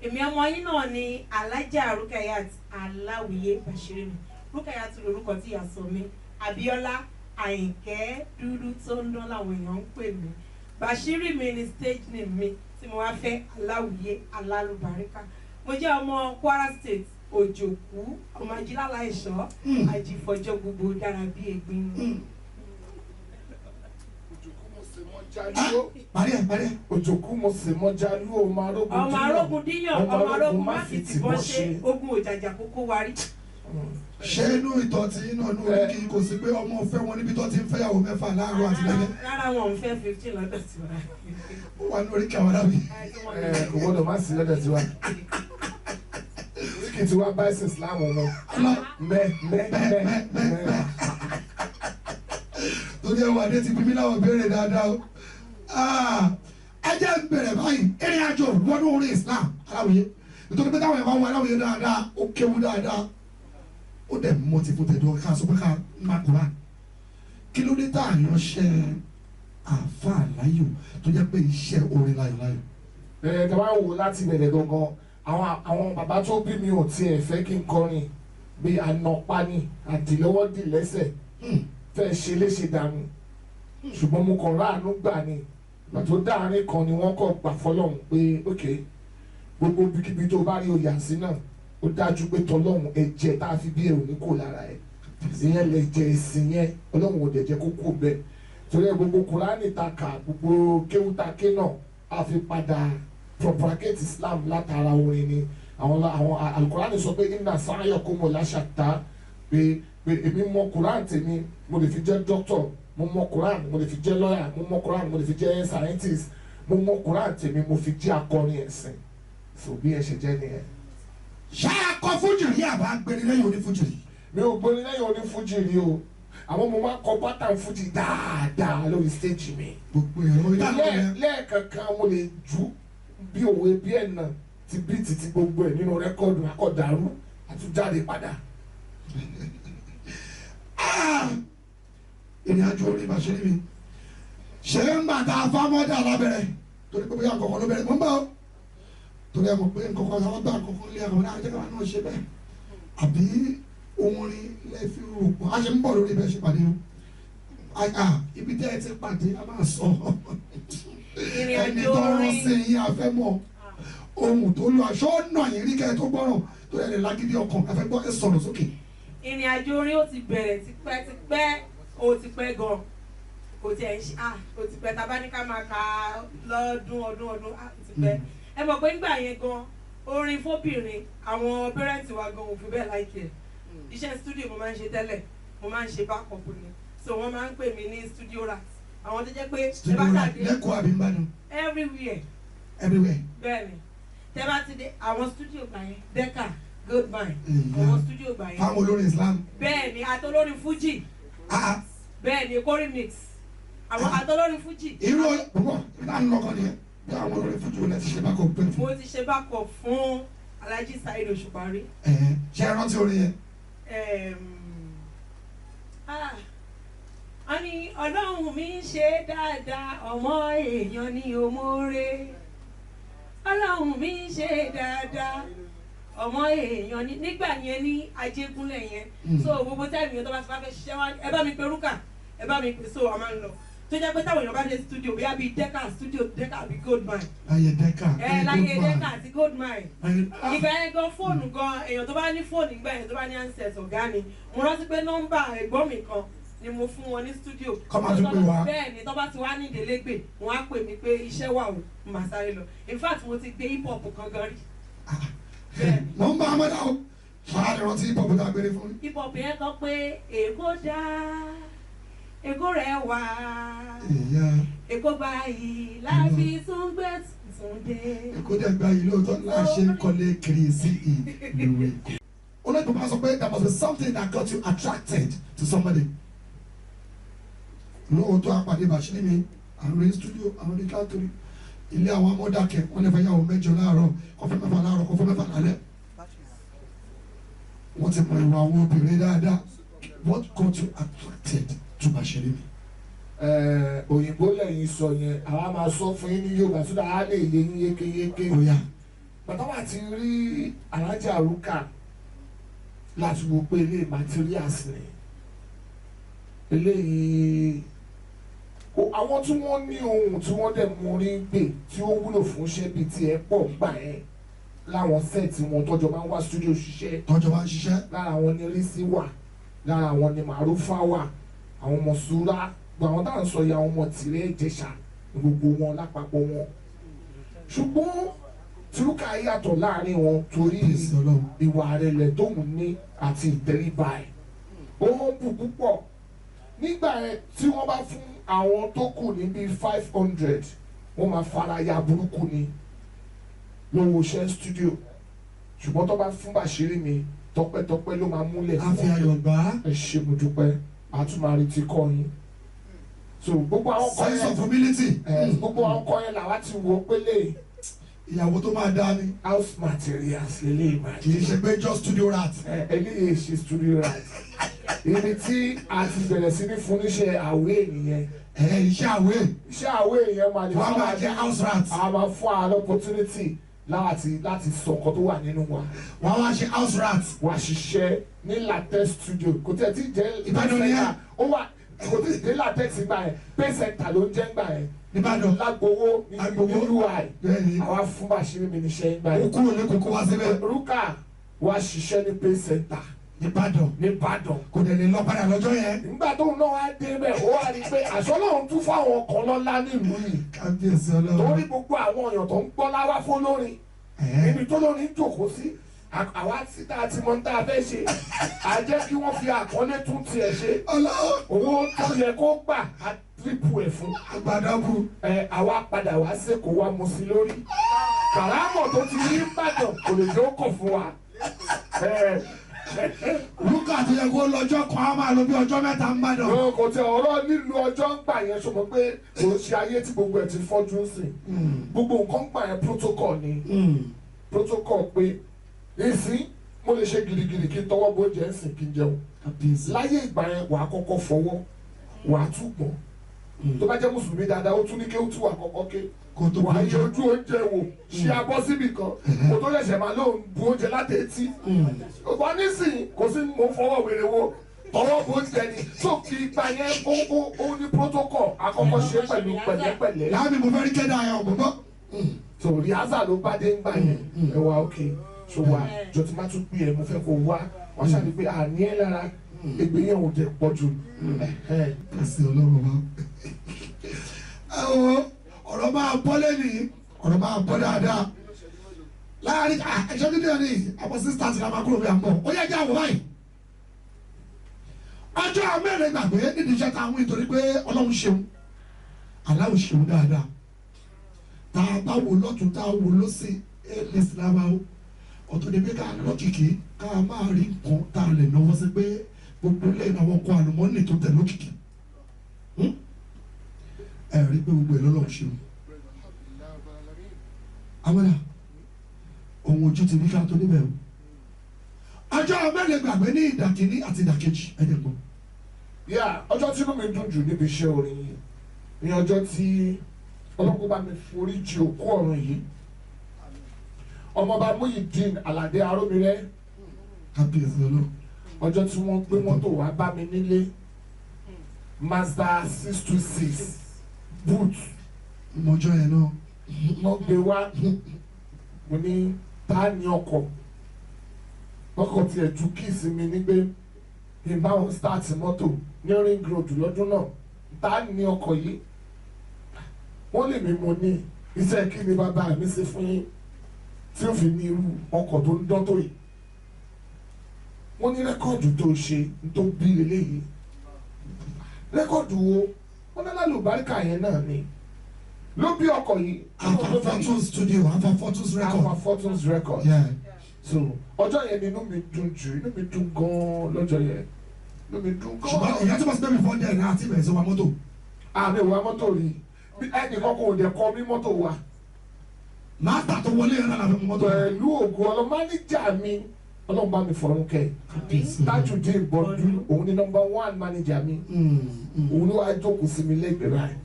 Èmi ọmọ yín náà ni Alájà Rukayat Aláwìyé Bàṣírí mi. Rukayat lorúkọ tí ìyá sọ mí. Abíọ́lá Àyìnkẹ́ dúdú tó ń dán láwọn èèyàn ń pè mí. Bàṣírí mi ni stage name mi tí mo wá fẹ́, Aláwìyé alálùbáríkà. Mo jẹ́ ọmọ Kwara State, Òjòkú, ọmọ ajílálà ẹ̀ṣọ́, àjìfọ̀jọ́ gbogbo dára bí egbin. Parí ẹ̀, parí ẹ̀. Òjòkú mo sì mọjà lú, ọmọ arógun Ọmọ arógun díyàn, ọmọ arógun má fi tìbọn ṣe, ogun òjàjà kókó warí. Ṣé inú ìtọ́ tí inú ọ̀nù orí kì í kò sí pé ọmọ fẹ́ wọn níbi tó ti ń fẹ́yàwó 6 láàárọ̀ àti lálẹ́? Rárá, wọn ò fẹ́ 15 lọ́dọ̀ tiwa. Ó wà ní oríkì àwọn arábì. Kò gbọ́dọ̀ má sí lọ́dọ̀ tiwa. Oríkì tiwa bá ẹ̀sìn Islam wọn. Mẹ́ mẹ́ mẹ́ mẹ́. Torí ẹwà dé ti bí mi láwọn béèrè dáadáa o. Ẹ jẹ́ n bẹ̀rẹ̀ báyìí, ìrìn àjò wọnú orin Islam Aláwìyé, nítorí pé táwọn ẹ̀kọ́ wọn Aláwìyé dáadáa, ó kéwú dáadáa, ó dẹ̀ mọ́ ti fún tẹ̀dọ̀ ká sọ pé ká má kúrà. Kí ló dé tá à yánṣẹ́ àáfàá láyò tó jẹ́ pé iṣẹ́ orin láyò láyò? Ẹ tẹ́ bá wò láti bẹ̀rẹ̀ gangan, àwọn bàbá tó bí mi ò tiẹ̀ fẹ́ kí n kọrin, bí anọpani àdìlọ́wọ́dì lẹ́sẹ̀ fẹ́ ṣe léṣe dànù, ṣùgbọ́n mo kàn ráàánú gbà ni. Ìgbà tó dáàrin kan ni wọ́n kọ̀ gbà fọlọ́hún pé ok, gbogbo ibikíbi tó bá rí oyà sí náà, ó dájú pé tọlọ́hún ẹ̀jẹ̀ tá a fi bí ẹ̀ ò ní kó lára ẹ̀, ìyẹn lè jẹ ìsìn yẹn, Ọlọ́hun ò dẹ̀ jẹ́ kó kó bẹ́ẹ̀. Torí ẹ gbogbo Kùránì ta kà, gbogbo kéwú ta ké náà, a fi padà propagate Islam látara orin ni. Àwọn Alukurani sọ pé inna sa'yakum lashatta, pé èmi mọ Quran tèmi, mo lè fi jẹ́ doctor, mo mọ Quran mo lè fi jẹ́ lawyer, mo mọ Quran mo lè fi jẹ́ scientist, mo mọ Quran tèmi mo fi jẹ́ akọrin ẹ̀sìn. So bí ẹ ṣe jẹ́ nìyẹn. Ṣé akọ fújì rí àbá gbẹni lẹ́yìn onífújì rí? Mi ò gbóni lẹ́yìn onífújì rí o, àmọ́ mo máa ń kọ bátà fújì dáadáa lórí stage mi. Gbogbo ẹ̀rọ ìdáná lẹ́ẹ̀kankan mo lè ju bí òwe bí ẹ̀nà ti bíìtì ti gbogbo ẹ̀ nínú rẹ́kọ́ọ̀dù akọ̀dàrú àtúnjáde padà. Ìrìn àjò orin Bàṣírí mi ṣé ń bàtà fámọ́dà lábẹ́rẹ́, torí pé bóyá nǹkan kan ló bẹ̀rẹ̀ mọ́ ń bọ̀, torí ẹ mọ̀ pé nǹkan kan àwọn bá nǹkan kan lé àwọn náà jẹ́ káwọn náà ṣe bẹ́ẹ̀, àbí orin lẹ́fi rò pọ̀. A ṣe ń bọ̀ lórí ibẹ̀ ṣe pàdé o, ibi tẹ́ ẹ ti pàdé a máa sọ ẹni tó rán sí yín afẹ́ mọ̀ ohun tó lọ aṣọ ọ̀nà yìí rí kẹ́ ẹ tó gbọ́ràn, torí ẹ lè lágídí ọkàn afẹ́ gbọ́ ẹ sọ̀rọ̀ sókè. Ìrìn àjò orin ó ti bẹ̀rẹ̀ tipẹ́tipẹ́, ó ti pẹ́ gan, kò tiẹ̀ ń ṣe ó ti pẹ́, tá a bá ní ká máa ka lọ́dún ọdún ọdún, ó ti pẹ́. Ẹ mọ̀ pé nígbà yẹn gan, orin fóbìnrin àwọn pẹ́rẹ́ǹtì wa gan ò fi bẹ́ẹ̀ láìkẹ́. Iṣẹ́ studio mo máa ń ṣe tẹ́lẹ̀, mo máa ń ṣe backup ni, so wọ́n máa ń pè mí ní studio rat, àwọn tó jẹ́ pé ẹ bá ṣàdé lẹ́kọ̀ọ́ àbí Ìbàdàn? Everywhere. Everywhere. Bẹ́ẹ̀ni, tẹ́ bá ti dé àwọn studio gbà yẹn, Decca, Goldmine, àwọn studio gbà yẹn. Fáwọn olórin Islam. Bẹ́ẹ̀ni, àtolórin Fuji. Bẹ́ẹ̀ni, kórì mix, àwọn àtolórin Fuji. Irú ọ̀pọ̀ ìlànà lọ́kàn nìyẹn, bí àwọn olórin Fuji wọlé ti ṣe backup pẹ̀lú. Mo ti ṣe backup fún Alhaji Saheed Òṣùpá rí. Ṣé ẹ rántí orin yẹn? A ní Ọlọ́run mi ń ṣe dáadáa, ọmọ èèyàn ni òmóore. Ọlọ́run mi ń ṣe dáadáa, ọmọ èèyàn ni. Nígbà yẹn ní Ajégúnlẹ̀ yẹn, so gbogbo táìmù yẹn tó bá ti bá fẹ́ ṣiṣẹ́ wá, ẹ bá mi pe Rúkà, ẹ bá mi pe, so a máa ń lọ. Tó jẹ́ pé táwọn èèyàn bá dé studio, bóyá bíi Decca studio, Decca àbí Goldmine. Láyé Decca. Ẹ láyé Decca àti Goldmine. Ìgbà yẹn gan fóònù gan, èèyàn tó bá ní fóònù ìgbà yẹn tó bá ní handset ọ̀gá ni. Mo rántí pé nọ́mbà ẹ̀gbọ́n mi kan ni mo fún wọn ní studio. Kọ́ máa tún pè wá. Bẹ́ẹ̀ ni, tó bá ti wá ní ìdélégbè, wọ́n á pè mí pé iṣẹ́ wà o, màá sáré lọ. In fact, mo ti gbé hip hop kan gan rí. Mo ń bá Amọ́dá o, ṣáà lè rántí hip hop tá a gbére fún. Hip hop yẹn kọ pé Èkó dá, Èkó rẹ̀ wá, Èkó gbayì láfi tún gbé tuntun dé. Èkó dẹ̀ gbayì lóòótọ́ láṣẹ ń kọ́lé kiri sí ìlú Èkó. Olóòtú bá sọ pé there must be something that got you attracted to somebody. Lóòótọ́ àpàdé Bàṣírí mi, àrùn studio, àrùn ní káàkiri, ilé àwọn amọ́dàkẹ́, wọ́n lè fẹ́ yàwó mẹ́jọ láàárọ̀, kó fẹ́ mẹ́fà láàárọ̀, kó fẹ́ mẹ́fà lálẹ́. Wọ́n ti mọ ìwà àwọn obìnrin dáadáa. What got you attracted to Bàṣírí mi? Òyìnbó lẹ́yìn sọ yẹn, àwa máa sọ fún yín ní Yorùbá sódà á lè yé yín yékéyéké. Bàtà wà ti rí Alhaja Rúkà láti wo pé ilé materials ni eléyìí, àwọn tí wọ́n ní ohun tí wọ́n dẹ̀ mú rí gbè tí ó wúlò fún iṣẹ́ bíi ti ẹ̀ pọ̀ gbà ẹ́ láwọn sẹ́ẹ̀tì wọn tọ́jọ́ máa ń wá studio ṣiṣẹ́. Tọ́jọ́ máa ń ṣiṣẹ́. Lára àwọn ni Rísí wà, lára àwọn ni Màrúfà wà, àwọn ọmọ Sùúrà, gbogbo àwọn táwọn sọ ya ọmọ tìrẹ Ìjẹ̀ṣà gbogbo wọn lápapọ̀ wọn. Ṣùgbọ́n Tìrúkà yàtọ̀ láàrin wọn torí ìwà rẹ̀lẹ̀ tóun ní àti ìtẹríba ẹ̀. Ó ń bù púpọ̀. Nígbà yẹn tí wọ́n bá fún àwọn tó kù ní bíi 500, wọ́n máa fara ya burúkú ni lówó iṣẹ́ studio. Ṣùgbọ́n tó bá fún Bàṣírí mi, tọpẹ́tọpẹ́ ló máa múlẹ̀ fún ọ. A fi ayọ̀ gbà á. Ẹ ṣé mo dúpẹ́, a tún máa retí kọ́ yín. So gbogbo àwọn kọ́ Sense yẹn of humility. Gbogbo àwọn kọ́ yẹn làwa ti wò ó pélé Ìyàwó tó máa dá ni. House materials lélẹ́yìí máa Kì í ṣe pé just studio rat. Eléyìí ṣe studio rat. Ibi tí a ti bẹ̀rẹ̀ sí ní fún níṣẹ́ àwé nìyẹn. Iṣẹ́ àwé. Iṣẹ́ àwé yẹn máa lè Wọ́n á máa jẹ́ house rat. A máa fún wa opportunity láti sọ nǹkan tó wà nínú wa. Wọ́n á wá ṣe house rat. Wà á ṣiṣẹ́ ní Latex studio. Kò tẹ̀ tí jẹ́ Ìbàdàn nìyẹn. Ó wà kò tí dé Latex gbà yẹn. Pay center ló ń jẹ́ gbà yẹn. Nìbàdàn. Lágbowó ní Lágbowó. UI. Bẹ́ẹ̀ni. Àwa fún Bàṣírí mi níṣẹ́ gbà Ó yẹn. kúrò lẹ́kọ̀ọ́ kó wá síbẹ̀. Rúkà wá ṣiṣẹ́ ní pay center Nìbàdàn. nìbàdàn. Kò dẹ̀ lè lọ padà lọ́jọ́ yẹn. Nígbà tóun náà wá dé bẹ́ẹ̀, ó wá rí i pé àṣọ lòun tún fáwọn kan lọ́lá nílùú yìí. Kábíyèsí Ọlọ́run. Torí gbogbo àwọn èèyàn tó ń gbọ́ láwá fún lórin ibi tó lórin ń jòkó sí, àwa tí tá a ti mọ tá a fẹ́ ṣe, a jẹ́ kí wọ́n fi àkọlé tún tiẹ̀ ṣe. Ọlọ́run. Owó tó yẹ kó gbà á tírípù ẹ̀ fún. Àgbàdàbù. Àwa padà wá sẹ́kọ̀ọ́ wa mú sí lórí. Kàrámọ̀ tó ti rí Ìbàdàn kò lè jẹ́ ó kọ̀ fún wa. Rúkà tó yẹ kó lọ́jọ́ kan á máa lọ bí ọjọ́ mẹ́ta ń bàdàn. Kò tẹ ọ̀rọ̀ nílùú ọjọ́ ń gbà yẹn, ṣùgbọ́n pé kò ṣe ayé tí gbogbo ẹ̀ ti fọ́jú ń sìn. Gbogbo nǹkan gbà yẹn protocol ni. Protocol pé ìsín mo lè ṣe gidigidi kí n tọwọ́ bó jẹ́ ń sìn kí n jẹun. Láyé ìgbà yẹn wàá kọ́kọ́ fọwọ́, wàá túgbọ̀n. Tó bá jẹ́ mùsùlùmí dáadáa, ó tún ní kéwú tí wàá kọ́kọ́ ké. Kó tó Wàá yẹ ojú oúnjẹ wò, ṣe abọ́ síbì kan, kó tó ṣẹ̀ṣẹ̀ máa lóun bu oúnjẹ láti etí. Wọ́n nísìnyí kò sí mò ń fọwọ́ wèrè wo tọwọ́ bó oúnjẹ ni. So kì í gba yẹn ó ní protocol àkọ́kọ́ ṣe pẹ̀lú pẹ̀lẹ́pẹ̀lẹ́. Láàmì mo fẹ́ rí kẹ́dà ayọ̀ ọ̀gbọ̀n. So riaza ló bá dé ńgbà yẹn. Ẹ wá òkè so wa jọ tí má tún pè é mo fẹ́ kó wá wọ́n ṣàlè pé àní ẹ̀ lára ègbè yẹn ò dẹ̀ pọ̀ jù. Kàsí Ọlọ́run wa. Ẹ wo ọ̀rọ̀ máa bọ́ lẹ́nìí, ọ̀rọ̀ máa bọ́ dáadáa. Láàárín ẹ̀ṣọ́ dídí ẹ̀ ní àbọ̀ sísítà ti ra máa kúrò bí àmọ́. Ó yẹ kí àwọ̀ báyìí. Ọjọ́ mẹ́rin gbàgbé nídìí iṣẹ́ tá a mú nítorí pé Ọlọ́run ṣeun. Aláwo ṣeun dáadáa. Tá a bá wo lọ́tún tá a wo lọ́sì A-list la máa wo. Ọ̀tọ̀ ni pé ká lọ́kìkí ká máa rí nǹkan tá a lè náwó sí pé gbogbo lẹ́yìn àwọn nǹkan àlùmọ́nì tó tẹ̀ lókìkí. Ẹ rí pé gbogbo ẹ̀ lọ́lọ́run ṣeun. Amọ́dà ohun ojú ti ní ká tó níbẹ̀ o. Ọjọ́ mẹ́rin gbàgbé ní ìdàkíní àti ìdàkejì ẹ̀jẹ̀ gbọ́. Yeah, ọjọ́ tí inú mi dùn jù níbi iṣẹ́ orin yìí ní ọjọ́ tí Ọlọ́run bá mi forí jì òkú ọ̀run yìí. Ọmọọba Muyideen Aládé Arómirẹ́. Kábíyèsí Ọlọ́run. Ọjọ́ tí wọ́n gbé mọ́tò wá bá mi nílé, Mazda 626 boot. Mọjọ́ yẹn náà. Wọ́n gbé wá, mo ní ta ni ọkọ̀? Ọkọ̀ tiẹ̀ ju kíìsì mi ní pé kí n bá wọn start mọ́tò ní ring road lọ́dún náà. Ta ni ọkọ̀ yìí? Wọ́n lè mi mo ní iṣẹ́ kí ni bàbá mi ṣe fún yín tí ó fi ní irú ọkọ̀ tó ń dán tó yìí. Wọ́n ní rẹ́kọ̀dù tó ṣe tó bí eléyìí. Rẹ́kọ̀dù wo? Wọ́n ní lálùbáríkà yẹn náà ni. Ló bí ọkọ̀ yìí. Alpha Fortunes studio, Alpha Fortunes record. Alpha Fortunes record. Yeah. So ọjọ́ yẹn ni inú mi dùn jù, inú mi dùn gan-an lọ́jọ́ yẹn. Inú mi dùn gan-an. Ṣùgbọ́n ìyá tó bá sí pé mi fọ́ díẹ̀ náà àti ìbẹ̀rẹ̀ sí wa mọ́tò. Àmì ìwà mọ́tò rí. Ẹnìkan kò dẹ̀ kọ́ mi mọ́tò wa. Mástà tó wọlé yẹn náà la fi mú mọ́tò. Pẹ̀lú ògùn ọlọ́ mánéjà mi, Ọlọ́run bá mi fọ̀run kẹ́. Tajudeen Bọ̀dú, òun ni nọ́mbà 1 mánéjà mi. Òun ló wá jókòó sí mi lẹ́gbẹ̀ẹ́ báyìí.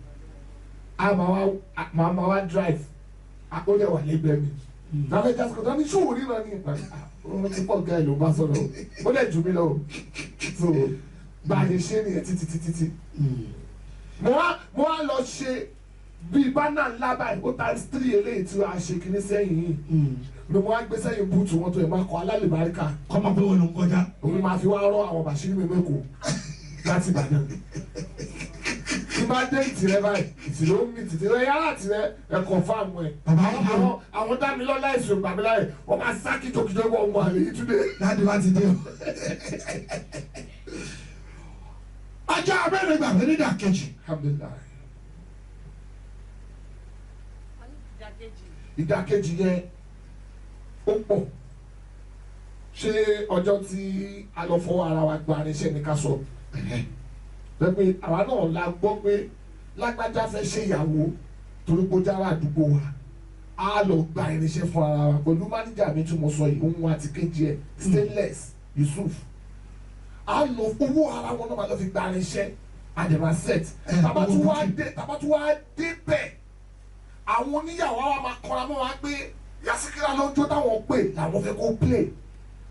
A máa wá drive. Ó dẹ̀ wà lẹ́gbẹ̀ẹ́ mi. Láfẹ́ jásíkò tó ní ṣòwò ríran ní ìgbà. Ó ti pọ̀ gẹ́ ló bá sọ̀rọ̀. Ó dẹ̀ jù mí lọ. So bá a lè ṣe nìyẹn títí títí tí. Mo wá lọ ṣe bíi bánà ńlá báyìí, ó times 3 eléyìí tí a ṣe kinní sẹ́yìn yìí. Ló mo wá gbé sẹ́yìn búùtù wọn tó yẹ máa kọ alálùbáríkà. Kọ́ máa bọ́ wọn ló ń kọjá. Òun máa fi wá rọ́ àwọn Bàṣírí mi mẹ́kọ̀ọ́ láti Ìbàdàn. Tí bá dé ìtìrẹ báyìí, ìtìrẹ ó mi tìtìrẹ yàrá tìrẹ ẹ kọ̀nfàmù ẹ. Àwọn Dámilọ́lá ẹ̀sùn gbàmíláyè, wọ́n máa sá kíjokíjo wọ ọmọ àlè yìí túnde. Láti wá ti dé o. Ọjọ́ abẹ́rẹ́ gbàgbé ní ìdàkejì. Alhamdulillah. Ìdàkejì yẹn ó pọ̀. Ṣé ọjọ́ tí a lọ fọwọ́ ara wa gba irinṣẹ́ ni ká sọ? Lẹ́pẹ́ àwa náà la gbọ́ pé Lágbájá fẹ́ ṣe ìyàwó torí pé ó jára àdúgbò wa, á lọ gba irinṣẹ́ fún ara wa pẹ̀lú máníjà mi tí mo sọ yìí, òun àti kejì ẹ̀ Stainless Yusuf. Á lọ owó ara wọn náà máa lọ fi gba irinṣẹ́ àdèmà set. Tàbá tún wá dé, tàbá tún wá dé bẹ̀, àwọn oníyàwó wa máa kọra mọ́ wa pé Yasikira ló ń jó táwọn pè làwọn fẹ́ kó play.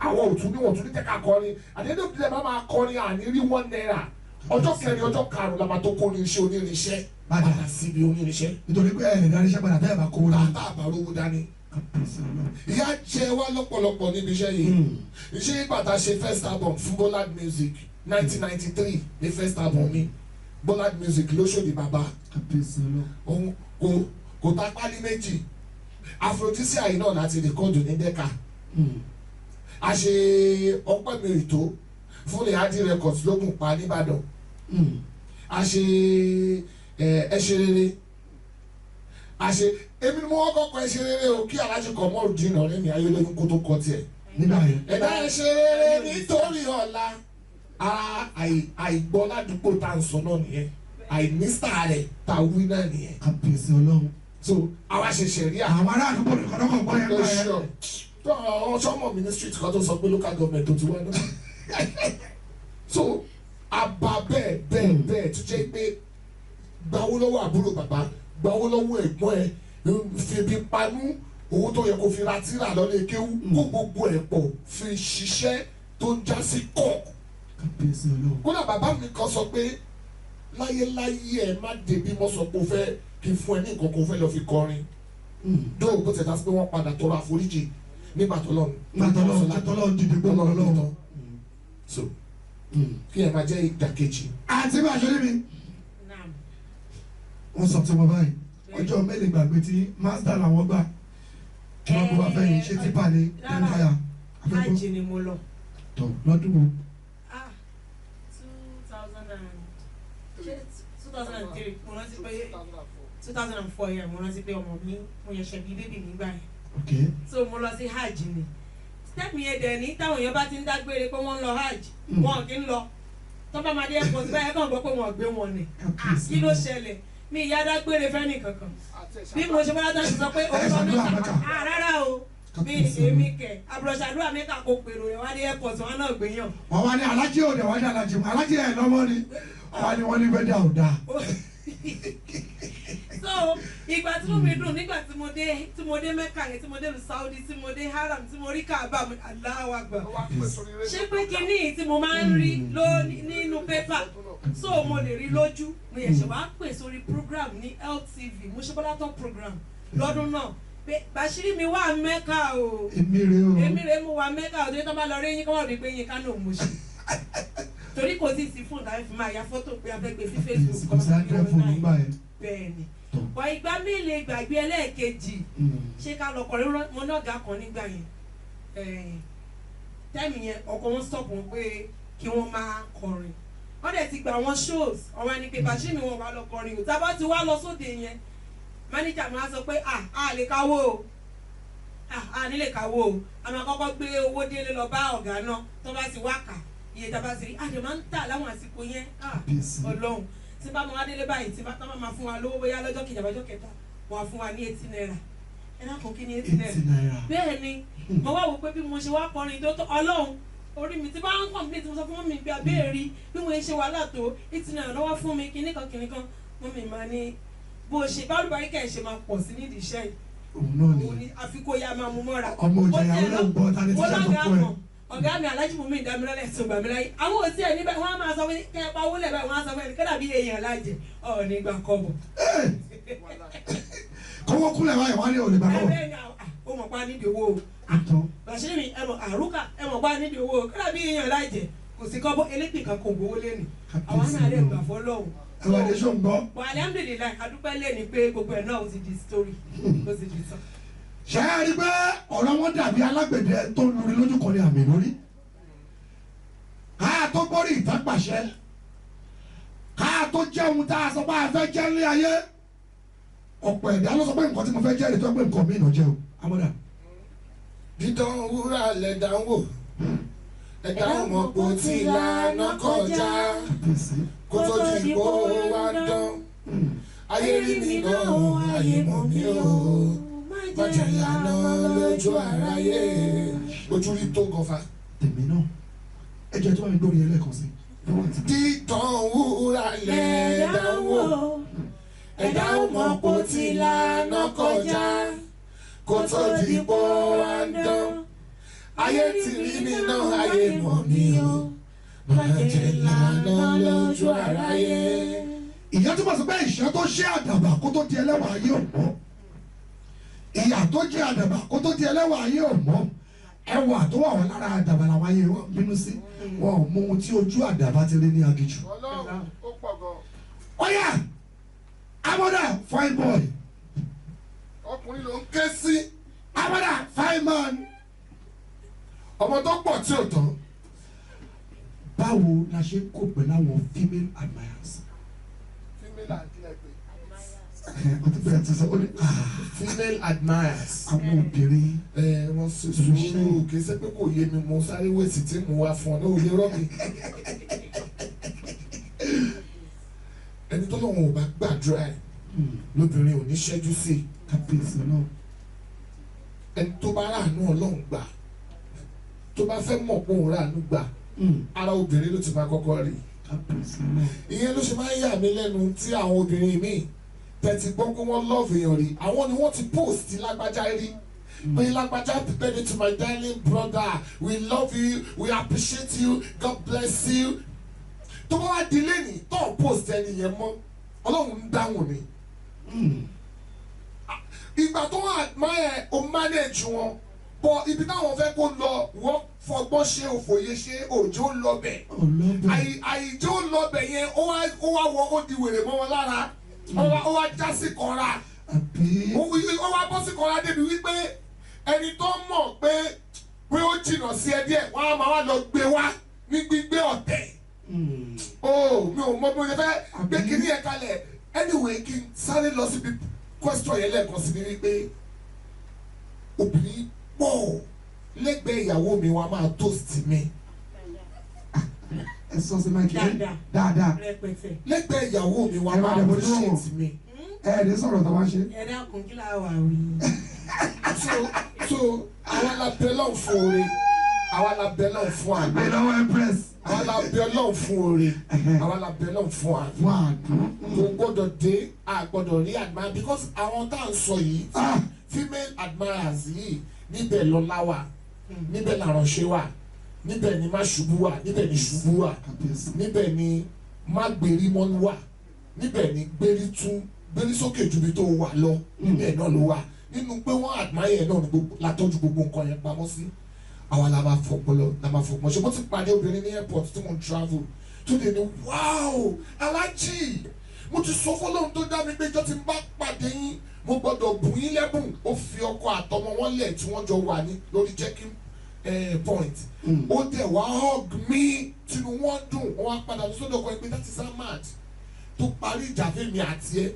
Àwọn òtún ní wọ́n tún ní jẹ́ ká kọrin. Àdéhùn ìdílé bá máa kọrin àní rí ₦1. Ọjọ́ kẹrin ọjọ́ karùn-ún la máa tó kó irinṣẹ́ onírinṣẹ́ padà síbi onírinṣẹ́. Nítorí pé ẹ̀ lè darí iṣẹ́ padà tẹ́ ẹ̀ bá kó dání. Tàbá àbárówó dání. Ìyà jẹ wá lọ́pọ̀lọpọ̀ níbi iṣẹ́ yìí. Iṣẹ́ ìgbà tá a ṣe first album fún Bollard Music 1993 ní first album mi. Bollard Music lóṣòdì bàbá. Òun kò ta pálí méjì. Aphrodisia yìí náà láti rìkọ́dù ní Dẹ́ka. A ṣe ọpẹ́ mi ètò fún Lehadi Records lógún pa nìbàdàn. A ṣe ẹṣẹ rere. A ṣe èmi ni mo wọ́n kọ́kọ́ ẹṣẹ rere o kí Alhaji Komorudeen ọ̀rẹ́ mi ayélujára kó tó kọ tiẹ̀. Nígbà yẹn. Ẹ̀dá ẹṣẹ rere nítorí ọ̀la. Ara àìgbọ́ ládùúgbò tá à ń sọ náà nìyẹn. Àìnísà rẹ̀ tá a wí náà nìyẹn. Kábíyèsí Ọlọ́run. So àwa ṣe ṣẹ̀ríà. Àwọn ará àdúgbò nìkan náà kàn gbọ́ yẹn gbà yẹn. Àwọn sọmọ ministry kan tó sọ pé local government tó ti wá náà. So àbá bẹ́ẹ̀ bẹ́ẹ̀ bẹ́ẹ̀ tó jẹ́ pé gbawó lọ́wọ́ àbúrò bàbá, gbawó lọ́wọ́ ẹ̀gbọ́n ẹ̀, fi ebi panú owó tó yẹ kó fi ra tírà lọ́lé kéwú, kó gbogbo ẹ̀ pọ̀ fi ṣiṣẹ́ tó ń já sí kọ̀. Kódà bàbá mi kan sọ pé láyéláyé ẹ má débi mọ́ sọ pé o fẹ́ kí n fún ẹ ní nǹkan kó fẹ́ lọ fi kọrin. Dóò bó ti dá sí pé wọ́n padà tọrọ àforíjì nígbà tó lọ́nu. Nígbà tó lọ́nu dìde gbọ́ lọ́wọ́. So kí ẹ máa jẹ́ ìdàkejì. Àti bá a ṣe níbi. Wọ́n sọ tí wọ́n báyìí ọjọ́ mélòó gbàgbé tí Mazda làwọn gbà kí wọ́n kó bá fẹ́ yìí ṣe típa ní tẹ́ńfàyà. Hajj ni mo lọ. Tọ́ lọ́dún wo. 2003 mo rántí pé 2004 yẹn mo rántí pé ọmọ mi mo yẹ ṣe bí bébì mi gbà yẹn. So mo lọ sí hajj ni. Step mi yẹn dẹ̀ ní táwọn èèyàn bá ti ń dágbére pé wọ́n ń lọ hajj wọn kì í lọ. Tó bá máa dé airport báyẹn kàn gbọ́ pé wọ́n gbé wọn ni. Kí ló ṣẹlẹ̀? Mi ìyá dágbére fẹ́ni kankan. Bí mo ṣe bá dáṣe sọ pé òun lọ Mẹ́kà rárá o mi èmi kẹ̀ àbúrọ̀ṣàdúrà Mẹ́kà kò pèrò rẹ̀ wá dé airport wọn náà gbé yàn. Wọ́n wá ní alájí òde wọ́n ní alájí alájí ẹ̀ lọ́mọ ni wọ́n ní wọ́n ní wẹ́dà ò dáa. So ìgbà tí mo mi dùn nígbà tí mo dé Mẹ́kà yẹn tí mo dé lu Saudi tí mo dé Haram tí mo rí Kaaba Allahu Akbar. Ṣé pé kinní tí mo máa ń rí nínú pépà so mo lè rí lójú mo yẹ̀ ṣe wá pè sórí program ní LTV Mosebọ́lá Talk program lọ́dún náà pé Bàṣírí mi wà Mẹ́kà o èmi rè mo wà Mẹ́kà o torí tó bá lọ rí yín kọ́ wọ́n rí pé yín ká náà mo ṣe torí kò tí ì sí fóònù tàbí fi máa ya fọ́tò pé a fẹ́ gbé sí Facebook kò sí àdúrà fóònù nígbà yẹn. Bẹ́ẹ̀ ni wà ìgbà mélòó gbàgbé ẹlẹ́ẹ̀kejì ṣé ká lọ kọrin mo náà ga kan nígbà yẹn tẹ́mi yẹn ọkọ wọn stop wọn pé kí wọ́n máa kọrin wọ́n dẹ̀ ti gba àwọn shows ọ̀rọ̀ ẹni pé Bàṣírí mi wọn wà lọ kọrin o tá a bá ti wá lọ sóde yẹn mánéjà máa sọ pé a lè káwó o a ní lè káwó o a máa kọ́kọ́ gbé owó délé lọ bá ọ̀gá náà tó bá ti wá kà iye tá a bá ti rí àdè máa ń tà láwọn àsìkò yẹn Ọlọ́run tí bá máa délé báyìí tí bá tán máa fún wa lówó bóyá lọ́jọ́ kejì àbájọ́ kẹta wọ́n á fún wa ní 80 naira ẹ dákun kí ni 80 naira bẹ́ẹ̀ ni mo wá wò pé bí mo ṣe wá kọrin tó tó Ọlọ́run orí mi tí bá ń kọ̀m̀pé tí mo sọ fún mi bí abéèrè bí mo ṣe wàhálà tó 80 naira lọ́wọ́ fún mi kinní kan mọ́ mi máa ní bó ṣe bálùbáríkà ẹ̀ ṣe máa pọ̀ sí nídìí iṣẹ́ yìí òun ni àfikún ya máa mú mọ́ra. Ọmọ òjò ìyàwó náà ń gbọ́ ta ni tíṣà tó kọ́ ẹ. Ọ̀gá mi Alhaji Mumi Ìdámilọ́lẹ̀ tó gbà mí láyé àwọn òtí ẹ̀ níbẹ̀ wọ́n á máa sọ fún kẹ́ ẹ pa owó lẹ̀ báyìí wọ́n á sọ fún ẹ̀ kẹ́dà bí èèyàn lájẹ ọ̀ nígbà kọ́bọ̀. Kọ́wọ́ kúnlẹ̀ báyìí wọ́n á ní òní gbà kọ́bọ̀. Ẹ ó mọ̀ pa nídìí owó o Bàṣírí mi ẹ mọ̀ àrùkà ẹ mọ̀ pa nídìí owó o kẹ́dà bí èèyàn lájẹ kò sí kọ́bọ̀ elépè kan kò gbowó lẹ́nu àwọn náà lè gbà fọ́lọ́hun. Ẹwà ní sọ ń gbọ́. Wà alhamdulilayi adúpẹ́ lé ní pé gbogbo ẹ̀ náà ó ti di story ó ti di sọ. Ṣé ẹ rí pé ọ̀rọ̀ wọn dàbí alágbẹ̀dẹ tó ń luri lójú kan ní àmì lórí. Ká tó gbórí ìtàn pàṣẹ. Ká tó jẹ́ ohun tá a sọ pé a fẹ́ jẹ́ ní ayé. Ọ̀pọ̀ ẹ̀dá ló sọ pé nǹkan tí mo fẹ́ jẹ́ rè tó pé nǹkan mi ìnà jẹ́ o. Amọ́dà. Dídán wúrà lẹ̀dá ń wò. Ẹ̀dá ò mọ̀ pò tí ìlànà kọjá. Kó tó di kó wá dán. Ayé rí mi náà, ayé mọ̀ mí o. Má jẹ́ lànà lójú aráyé. Ojú rí tó gan fa. Tèmi náà ẹ jẹ́ tó bá mi gbórí yẹn lẹ́ẹ̀kan sí. Dídán wúrà lẹ̀dá wò, ẹ̀dá ò mọ̀ kó ti lànà kọjá, kó tó di pò wá ń dán. Ayé ti rí mi náà, ayé mọ̀ mí o. Má jẹ́ lànà lójú aráyé. Ìyẹn túmọ̀ sí pé ìṣẹ́ tó ṣe àdàbà kó tó di ẹlẹ́wà ayé ò mọ́. Ìyà tó jẹ́ àdàbà kó tó di ẹlẹ́wà ayé ò mọ́. Ẹwà tó wà wọn lára àdàbà làwọn ayé wọn bínú sí. Wọn ò mọ ohun tí ojú àdàbà ti rí ní aginjù. Ọlọ́run ó pọ̀ gan. Ọ̀yà Amọ̀dà fine boy. Ọkùnrin ló ń ké sí. Amọ̀dà fine man. Ọmọ tó pọ̀ tí ò tán. Báwo la ṣe ń kó pẹ̀lú àwọn female admirers? Female admirers. O ti bẹ̀rẹ̀ ti sọ, ó ní Female admirers. Àwọn obìnrin. Ẹ wọ́n ṣe sùúrù, kì í ṣe pé kò yé mi, mo sáré wèsì tí mo wá fún ọ ní òye rọ́ọ̀kì. Ẹni tó lọ́wọ́ ò bá gbàdúrà ẹ̀ lóbìnrin ò ní ṣẹ́jú sí i. Kábíyèsí náà. Ẹni tó bá ráàánú Ọlọ́run gbà, tó bá fẹ́ mọ̀ pé òun ráàánú gbà, ara obìnrin ló ti máa kọ́kọ́ rí. Kábíyèsí náà. Ìyẹn ló ṣe máa ń yà mí lẹ́nu tí àwọn obìnrin míì tẹ̀tí gbọ́ pé wọ́n love èèyàn rí, àwọn ni wọ́n ti post lágbájá rí pé lágbájá, happy birthday to my darling brother, we love you, we appreciate you, God bless you. Tó bá wá di lẹ́nìí tó ń post ẹni yẹn mọ́, Ọlọ́run ń dáhùn ni. Ìgbà tó wà máa ẹ̀ o manage wọn bọ ibi táwọn fẹ́ kó lọ, wọ́n fọgbọ́n ṣe òfòye ṣe òjò lọ bẹ̀. Àìjó lọ bẹ̀ yẹn, ó wá wọ ó di wèrè mọ́ wọn lára, ó wá já sí kanra, ó wá bọ́ sí kanra débi wípé ẹni tó mọ̀ pé ó jìnnà sí ẹ díẹ̀, wọ́n á máa wá lọ gbé wá ní gbígbé ọ̀tẹ̀. Ó mi ò mọ bí mo ṣe fẹ́ gbé kíní yẹn kalẹ̀. Anyway, kí n sáré lọ síbi question yẹn lẹ́ẹ̀kan sí ni wípé obìnrin pọ̀ lẹ́gbẹ̀ẹ́ ìyàwó mi, wọ́n á máa toast mi. Ẹ sọ sí máìkì dáadáa. Lẹ́gbẹ̀ẹ́ ìyàwó mi, wọ́n á máa appreciate mi. Ẹ ní sọ̀rọ̀ tó bá ṣe. Ẹ dákun, kí la wà wí. So àwa la bẹ lọ́n fún oore, àwa la bẹ lọ́n fún àná. Àgbẹ̀ lọ́wọ́ Empress. Àwa la bẹ lọ́n fún oore, àwa la bẹ lọ́n fún àná. Kò gbọ́dọ̀ dé, a gbọ́dọ̀ rí admire because àwọn tá à ń sọ yìí, female admirers yìí, níbẹ̀ lọ́lá wà, níbẹ̀ làránṣẹ́ wà, níbẹ̀ ni má ṣubú wà, níbẹ̀ ni ṣubú wà, níbẹ̀ ni má gbérí mọ́ wà, níbẹ̀ ni gbérí tún gbérí sókè ju ibi tó wà lọ, níbẹ̀ náà ló wà. Nínú pé wọ́n admire náà ni gbogbo látọ́jú gbogbo nǹkan yẹn pamọ́ sí. Àwa la máa fọpọlọ, la máa fọpọlọ. Ṣé mo ti pàdé obìnrin ní airport tí mo ń travel tó dé ní, wow, alájì, mo ti sọ fọlọ́run tó dá mi pé ìjọ tí n bá pàdé yín, mo gbọ́dọ̀ bù yín lẹ́bùn. Ó fi ọkọ àtọmọ wọn lẹ̀ tí wọ́n jọ wà ní lórí checking point. Ó dẹ̀ wá hug mi, tinú wọn dùn, wọ́n wá padà lọ sọ́dọ̀ ọkọ ẹ pé that is Ahmad tó parí ìjà fẹ́mi àti ẹ.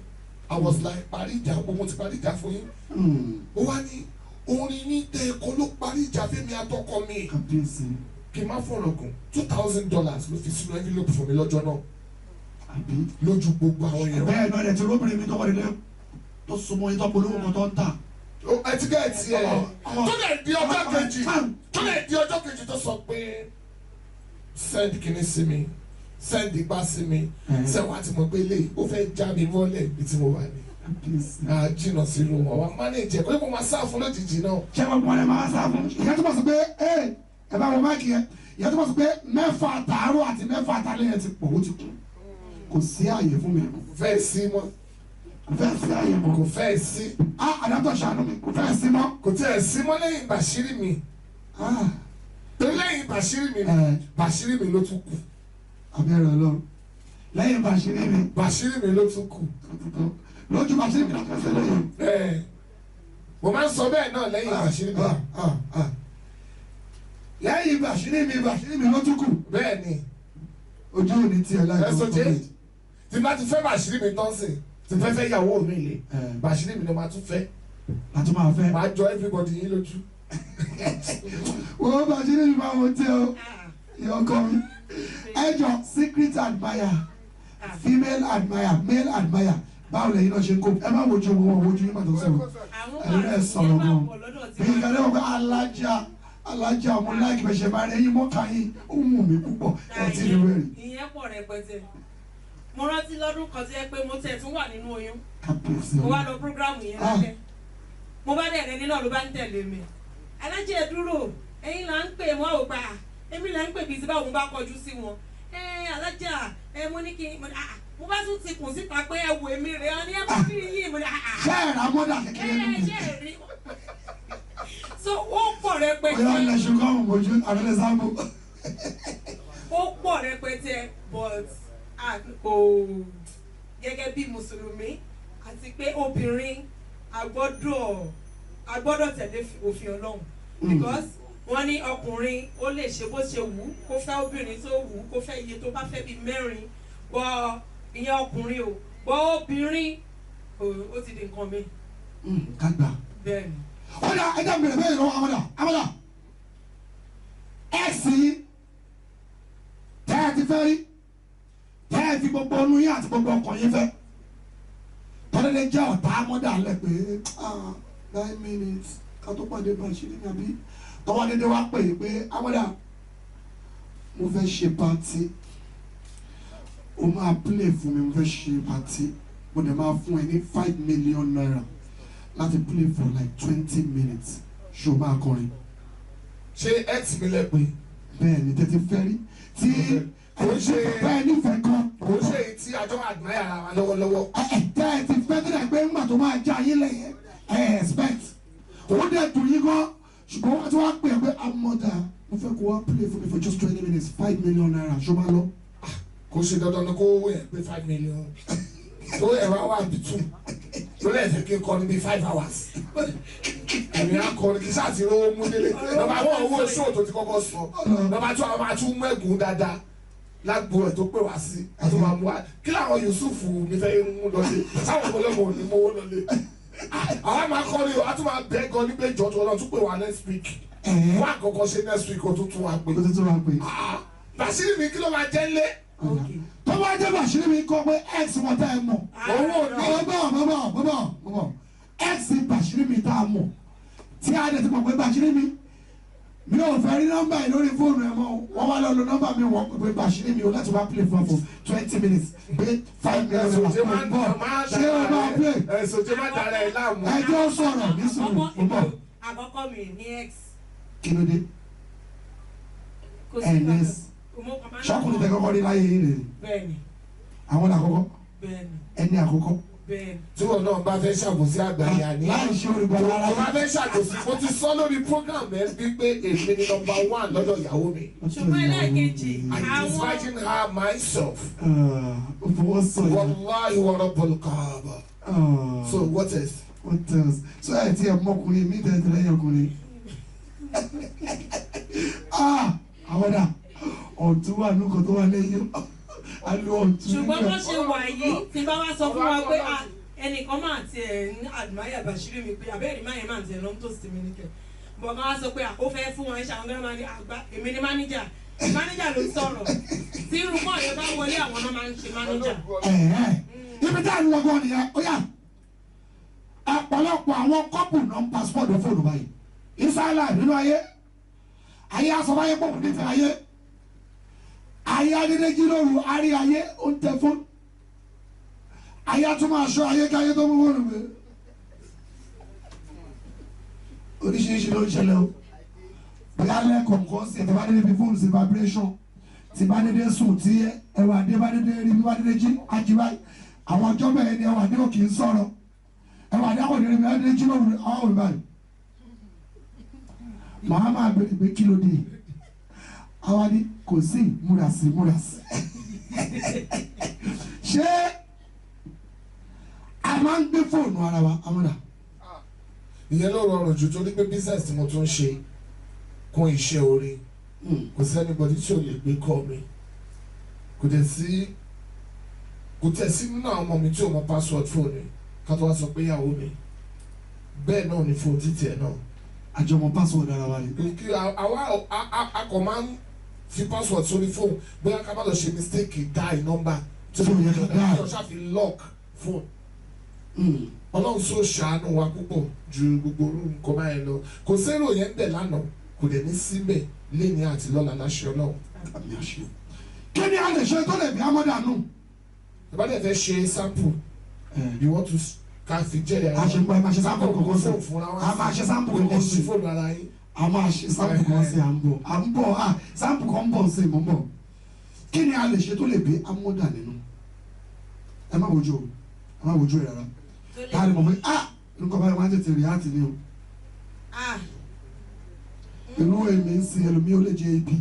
I was like, parí ìjà, mo ti parí ìjà fún yín. Ó wá ní orin ní tẹ ẹ̀kọ́ ló parí ìjà fẹ́mi àtọkọ mi. Kí n má fọ̀rọ̀ gùn, $2,000 ló fi sínú envelope fún mi lọ́jọ́ náà. Lójú gbogbo àwọn èèyàn. Bẹ́ẹ̀ náà ẹ̀ ti róbìnrin mi tọwọ́ nílé tó súnmọ́ yín tó polówó kan tó ń tà. Ẹ ti gẹ́ ẹ ti ẹ̀. Tó lè di ọjọ́ kejì, tó lè di ọjọ́ kejì tó sọ pé send kinní sí mi, send igbá sí mi, sẹ́wọ̀n àti mọ̀ pé eléyìí ó fẹ́ já mi mọ́lẹ̀ ibi tí mo wà ní. A jìnnà sí irú wọn, wa manage ẹ̀ pé mo máa sá fún lójijì náà. Ṣé wọn pọn ẹ máa sá fún? Ìyá tó bọ̀ sí pé ẹ bá wọn máàkì yẹn, ìyá tó bọ̀ sí pé 6 tàárọ̀ àti 6 àtàlẹ́ yẹn ti pọ̀, ó ti kú. Kò sí àyè fún mi. Kò fẹ́ sí mọ́. Kò fẹ́ sí àyè mọ́. Kò fẹ́ sí. Àdàtọ̀ ṣàánú mi, kò fẹ́ sí mọ́. Kò tiẹ̀ sí mọ́ lẹ́yìn Bàṣírí mi. Torí lẹ́yìn Bàṣírí mi, Bàṣírí mi ló tún kù. Abẹ́rẹ́ Ọlọ́run. Lẹ́yìn Bàṣírí mi. Bàṣírí mi ló tún kù. Lójú Bàṣírí mi lọ́kàn sí lẹ́yìn. Mo máa ń sọ bẹ́ẹ̀ náà lẹ́yìn Bàṣírí mi. Lẹ́yìn Bàṣírí mi, Bàṣírí mi ló tún kù. Bẹ́ẹ̀ ni. Ojú ò ní tiẹ̀ láì tó fún mi. Tí bá ti fẹ́ Bàṣírí mi tán sí, tí fẹ́ fẹ́ ìyàwó mi lè, Bàṣírí mi ló máa tún fẹ́. Màá tún máa fẹ́. Màá jọ everybody yín lójú. Wo Bàṣírí mi máa wọ tí o, ìyá ọkọ mi. Ẹ jọ secret admirer. Female admire, male admire, báwo lẹ́yìn náà ṣe ń kó? Ẹ má wojú wọn, wojú yín pàtó sọ̀rọ̀. Ẹ̀yin náà sọ̀rọ̀ gan. Bí ìkàlẹ́ wọn pé alájà alájà mo láìkí bẹ̀ ṣe máa rí ẹyin mọ́ka yín, ó wù mí púpọ̀, ẹ ti rí wẹ̀rì. Ìyẹn pọ̀ rẹpẹtẹ. Mo rántí lọ́dún kan tó yẹ pé mo tẹ̀ tún wà nínú oyún. Kábíyèsí. Mo wá lọ prógrámù yẹn lálẹ́. Mo bá dẹ̀ rẹni náà ló bá ń tẹ̀lé mi. Alájà ẹ dúró, ẹ̀yin là ń pè wọ́n ò gbà. Èmi là ń pè bíi ti báwo mo bá kọjú sí wọn. Ẹ alájà ẹ mo ní kí n mo bá tún ti kùn síta pé ẹ wò èmi rẹ̀ ọ ní ẹ bá fi yín mo ní. Ṣé ẹ ra mọ́dà kékeré nínú? Ṣé ẹ rí? So ó pọ̀ rẹpẹtẹ. Ọ̀yọ́ ilẹ̀ ṣùgbọ́n mo mojú abẹ́lẹ̀ sáàmù. Ó pọ̀ rẹpẹtẹ, but kò gẹ́gẹ́ bí Mùsùlùmí àti pé obìnrin a gbọ́dọ̀ tẹ̀lé òfin Ọlọ́run, because wọ́n ní ọkùnrin ó lè ṣe bó ṣe wù ú, kó fẹ́ obìnrin tó wù ú, kó fẹ́ iye tó bá fẹ́ bíi mẹ́rin, bọ́ ìyẹn ọkùnrin o, bọ́ obìnrin ó ti di nǹkan mi. Ká gbà. Bẹ́ẹ̀ni. Ó dà, ẹ jẹ́ n bèrè bẹ́ẹ̀ lọ́wọ́ Amọ́dà. Amọ́dà, ẹ sì tẹ́ ẹ ti fẹ́ rí, tẹ́ ẹ fi gbogbo ọnu yín àti gbogbo ọkàn yín fẹ́, tọ́lẹ́lẹ́ jẹ́ ọ̀tá Amọ́dà lẹ̀ pé 9 minutes ká tó pàdé Bàṣírí mi, àbí tọ́wọ́ dédé wá pè é pé Amọ́dà mo fẹ́ ṣe pàtí, o máa play fún mi, mo fẹ́ ṣe pàtí, mo dẹ̀ máa fún ẹ ní 5 million naira láti play for like 20 minutes, ṣó máa kọrin? Ṣé ex mi lẹ pé? Bẹ́ẹ̀ ni, tẹ́tí fẹ́ rí tí bẹ́ẹ̀ nífẹ̀ẹ́ kan. Kò ṣe èyí tí àjọ admire ara wa lọ́wọ́lọ́wọ́. Tẹ́ ẹ ti fẹ́ tó dẹ̀ pé ńgbà tó máa já yín lẹ́yìn ẹ expect. Òun dẹ̀ dùn yín gan, ṣùgbọ́n wọ́n ti wá pè é pé Amọ́dà mo fẹ́ kó wá play for me for just 20 minutes, 5 million naira, ṣó máa lọ? Kò ṣe dandan ni kó owó yẹn pé 5 million. Tó ẹ̀ wá wà bí two. Ló lè fẹ́ kí n kọrin bíi 5 hours. Èmi á kọrin kí sáà ti rówó mú délé. Nọ́mbà 1 owó ṣóò tó ti kọ́kọ́ sọ. Nọ́mbà 2 àwọn máa tún mú ẹ̀gún dáadáa lágbo ẹ̀ tó pè wá sí. Àti máa mú wa. Kí làwọn Yusuf mi fẹ́ mú lọlé? Sáwọn ọmọlẹ́mọ̀ ò ní mówó lọlé. Àwa máa kọrin o, a tún máa bẹ́ gan nígbà ìjọ tó lọ tún pè wá next week. Wá àkọ́kọ́ ṣe next week o tún tún wá pè. O tún tún wá pè. Bàṣírí mi kí ló máa jẹ́ ńlé? Tó bá jẹ́ Bàṣírí mi kọ́ pé ex wọn tá ẹ mọ̀. Owó ní. Bọ̀ ex Bàṣírí mi tá a mọ̀ tí a dẹ̀ ti mọ̀ pé Bàṣírí mi mi ò fẹ́ rí nọ́mbà yìí lórí fóònù ẹ̀ mọ́, wọ́n wá lọ lo nọ́mbà mi wọ́n pé Bàṣírí mi ò láti wá play fún 20 minutes pé 5 minutes bọ̀ ṣé o máa play? Ẹ̀sùn tí máa dára ẹ̀ láàmú. Ẹjọ́ sọ̀rọ̀ ní sùúrù bọ̀. Àkọ́kọ́ mi ní ex. Kí ló dé? Ns sọkùnrin tẹ kọ́kọ́ rí láyé yìí rè. Bẹ́ẹ̀ni. Àwọn àkọ́kọ́. Bẹ́ẹ̀ni. Ẹni àkọ́kọ́. Bẹ́ẹ̀ni. Tí wọn náà bá fẹ́ ṣàbòsí àgbáyà ni. Láì ṣe olùgbàlà ara Tó bá fẹ́ ṣàbòsí, mo ti sọ lórí program ẹ bí pé èmi ni nọ́mbà 1 lọ́dọ̀ ìyàwó mi. Ṣùgbọ́n ẹlẹ́ẹ̀kejì I àwọn. dispatching her myself. Ó fọwọ́ sọ yẹn. Wallahi wa rabbul Kaaba. So what else? What else? So ẹ ti ẹ mọkùnrin mi tẹ̀lé lẹ́yìn ọkùnrin. Àwọn dà ọ̀tún wà lóko tó wà lẹ́yìn alo ọ̀tún. Ṣùgbọ́n bó ṣe wà yìí tí bá wá sọ fún wa pé ẹnìkan máa tiẹ̀ ń admire Bàṣírí mi pé abẹ́rẹ́ máa yẹn máa tiẹ̀ lọ́n tó sí mi níkẹ́. Bọ̀ bá wá sọ pé ó fẹ́ fún wọn ṣe àwọn gẹ́gẹ́ máa ní àgbá èmi ni máníjà máníjà ló ń sọ̀rọ̀ tí irú mọ́ yẹn bá wọlé àwọn náà máa ń ṣe máníjà. Ibi tá à ń lọ gan nìyẹn, ó yá ọ̀pọ̀lọpọ̀ àwọn kọ́pù náà ń passport fóònù báyìí. Inside life nínú ayé ayé asọ́báyé pọ̀ kò ní fẹ́ ayé ayé adédèjì lóru arí ayé ó ń tẹ fóònù ayé atúmọ̀ aṣọ ayé káyé tó mú fóònù mi. Oríṣiríṣi ló ń ṣẹlẹ̀ o, bóyá lẹ́ẹ̀kọ̀ọ̀kan sí ẹ̀ tí bá dédé fi fóònù sí vibration, tí bá dédé sùn tí ẹwà dé bá dédé rí bí bá dédé jí ají báyìí, àwọn ọjọ́ bẹ́ẹ̀ ni ẹwà dé òkè ń sọ̀rọ̀ ẹwà dé àwọn òdèrè bí bá dédé jí lóru àwọn òbí báyìí. Màá máa bèrè pé kí ló dé, àwa ni kò sí múra sí múra sí. Ṣé a máa ń gbé fóònù ara wa Amọ́dà? Ìyẹn ló rọrùn jù torí pé business tí mo tún ṣe kún iṣẹ́ orin, kò sí anybody tí ò lè gbé kọ́ mi, kò tẹ̀ sí nínú àwọn ọmọ mi tí ò mọ password fóònù mi ká tó wá sọ pé ìyàwó mi bẹ́ẹ̀ náà ni fóònù títì ẹ̀ náà. Àjọmọ̀ password ara wa ni. Kí àwa a kò máa ń fi password sórí fóònù bóyá ká má lọ ṣe mistake die number Tí Tí ò yẹ ká dial. Kí ọ̀ṣà fi lock phone. Ọlọ́run sọ ṣàánú wa púpọ̀ ju gbogbo orú nǹkan báyẹn lọ. Kò sérò yẹn ń bẹ̀ lánàá, kò dẹ̀ ní síbẹ̀ léni àti lọ́la láṣẹ Ọlọ́run. Àmì àṣẹ. Kí ni a lè ṣe tó lè bí amọ́dà nù? Ìbá dẹ̀ fẹ́ ṣe sample, you want to ká fi jẹ́rìí A ṣe ń bọ́ ẹ máa ṣe sample kọ̀ọ̀kan sí. fúnra wa. A máa ṣe sample kọ̀ọ̀kan sí. Ẹ ṣí fóònù ara yín. A máa ṣe sample kan sí, à ń bọ̀. À ń bọ̀, à sample kan ń bọ̀ sí, mò ń bọ̀. Kí ni a lè ṣe tó lè bí amọ́dà nínú? Ẹ má wojú o, ẹ má wojú ẹ rárá. Tó lè Tá a lè mọ̀ pé ah nǹkan báyìí wọ́n á tètè rí àti ní o. Ah, Irú èmi ń sin ẹlòmíì ó lè jẹ ibi.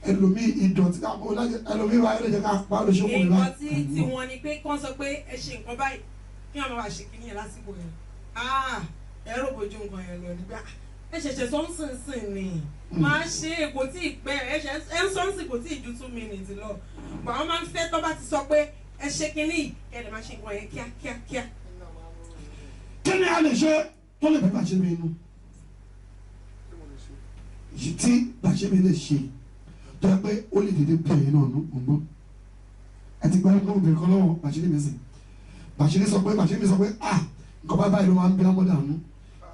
Ẹlòmíì ìdọ̀tí ẹlòmíì wa ó lè jẹ ká pa ó lè ṣe kùnrin nǹkan tí báyìí. tí wọ́n ní pé kán sọ pé ẹ ṣe nǹkan báyìí kí wọ́n máa wá ṣe kíní yẹn lásìkò yẹn. Ah, ẹ rò bójú nǹkan yẹn lọ nígbà ẹ ṣẹ̀ṣẹ̀ sọ ń sìn sìn ni máa ṣe é kò tí ì pẹ́ ẹ ṣe ẹ ń sọ ń sìn kò tí ì ju 2 minutes lọ. Bọ̀ àwọn máa ń fẹ́ tó bá ti sọ pé ẹ ṣe kíní yìí kẹ́ ẹ lè máa ṣe nǹkan yẹn kíá kíá kíá. Kí ni a lè ṣe tó lè bí Bàṣírí inú? Tí Bàṣírí lè ṣe tó yẹ pé ó lè dédé bí ẹ̀yin náà nù ń gbọ́. Ẹ ti gba ẹgbẹ́ obìnrin kan lọ́wọ́ Bàṣírí mi sìn. Bàṣírí sọ pé Bàṣírí mi sọ pé ah nǹkan bá báyìí ló máa ń bí ọmọdé àánú.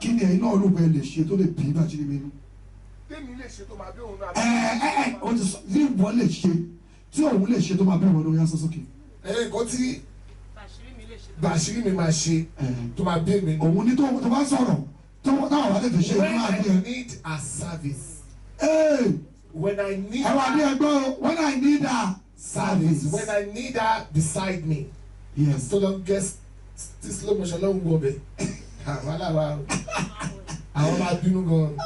Kí ni ẹ̀yin náà rò pé ẹ lè ṣe tó lè bí Bàṣírí mi nú? Tèmi lè ṣe tó máa bí òun náà. Ẹ ẹ ẹ o ti sọ tí ìwọ lè ṣe tí òun lè ṣe tó máa bí ìwọ lórí aṣọ sókè. Ẹ nǹkan tí Bàṣírí mi máa ṣe tó máa bí mi. Òun ní tó bá sọ̀rọ̀ tó táwọn bá tètè ṣe When ìlú I àbí ẹ. need a service. Ee! When I need Ẹ wà ní ẹgbẹ́ o, when I need a service. When I need her beside me. Yes. So long guess this slow motion ló ń wọ bẹ̀. Àwọn aláwa àwọn máa bínú gan.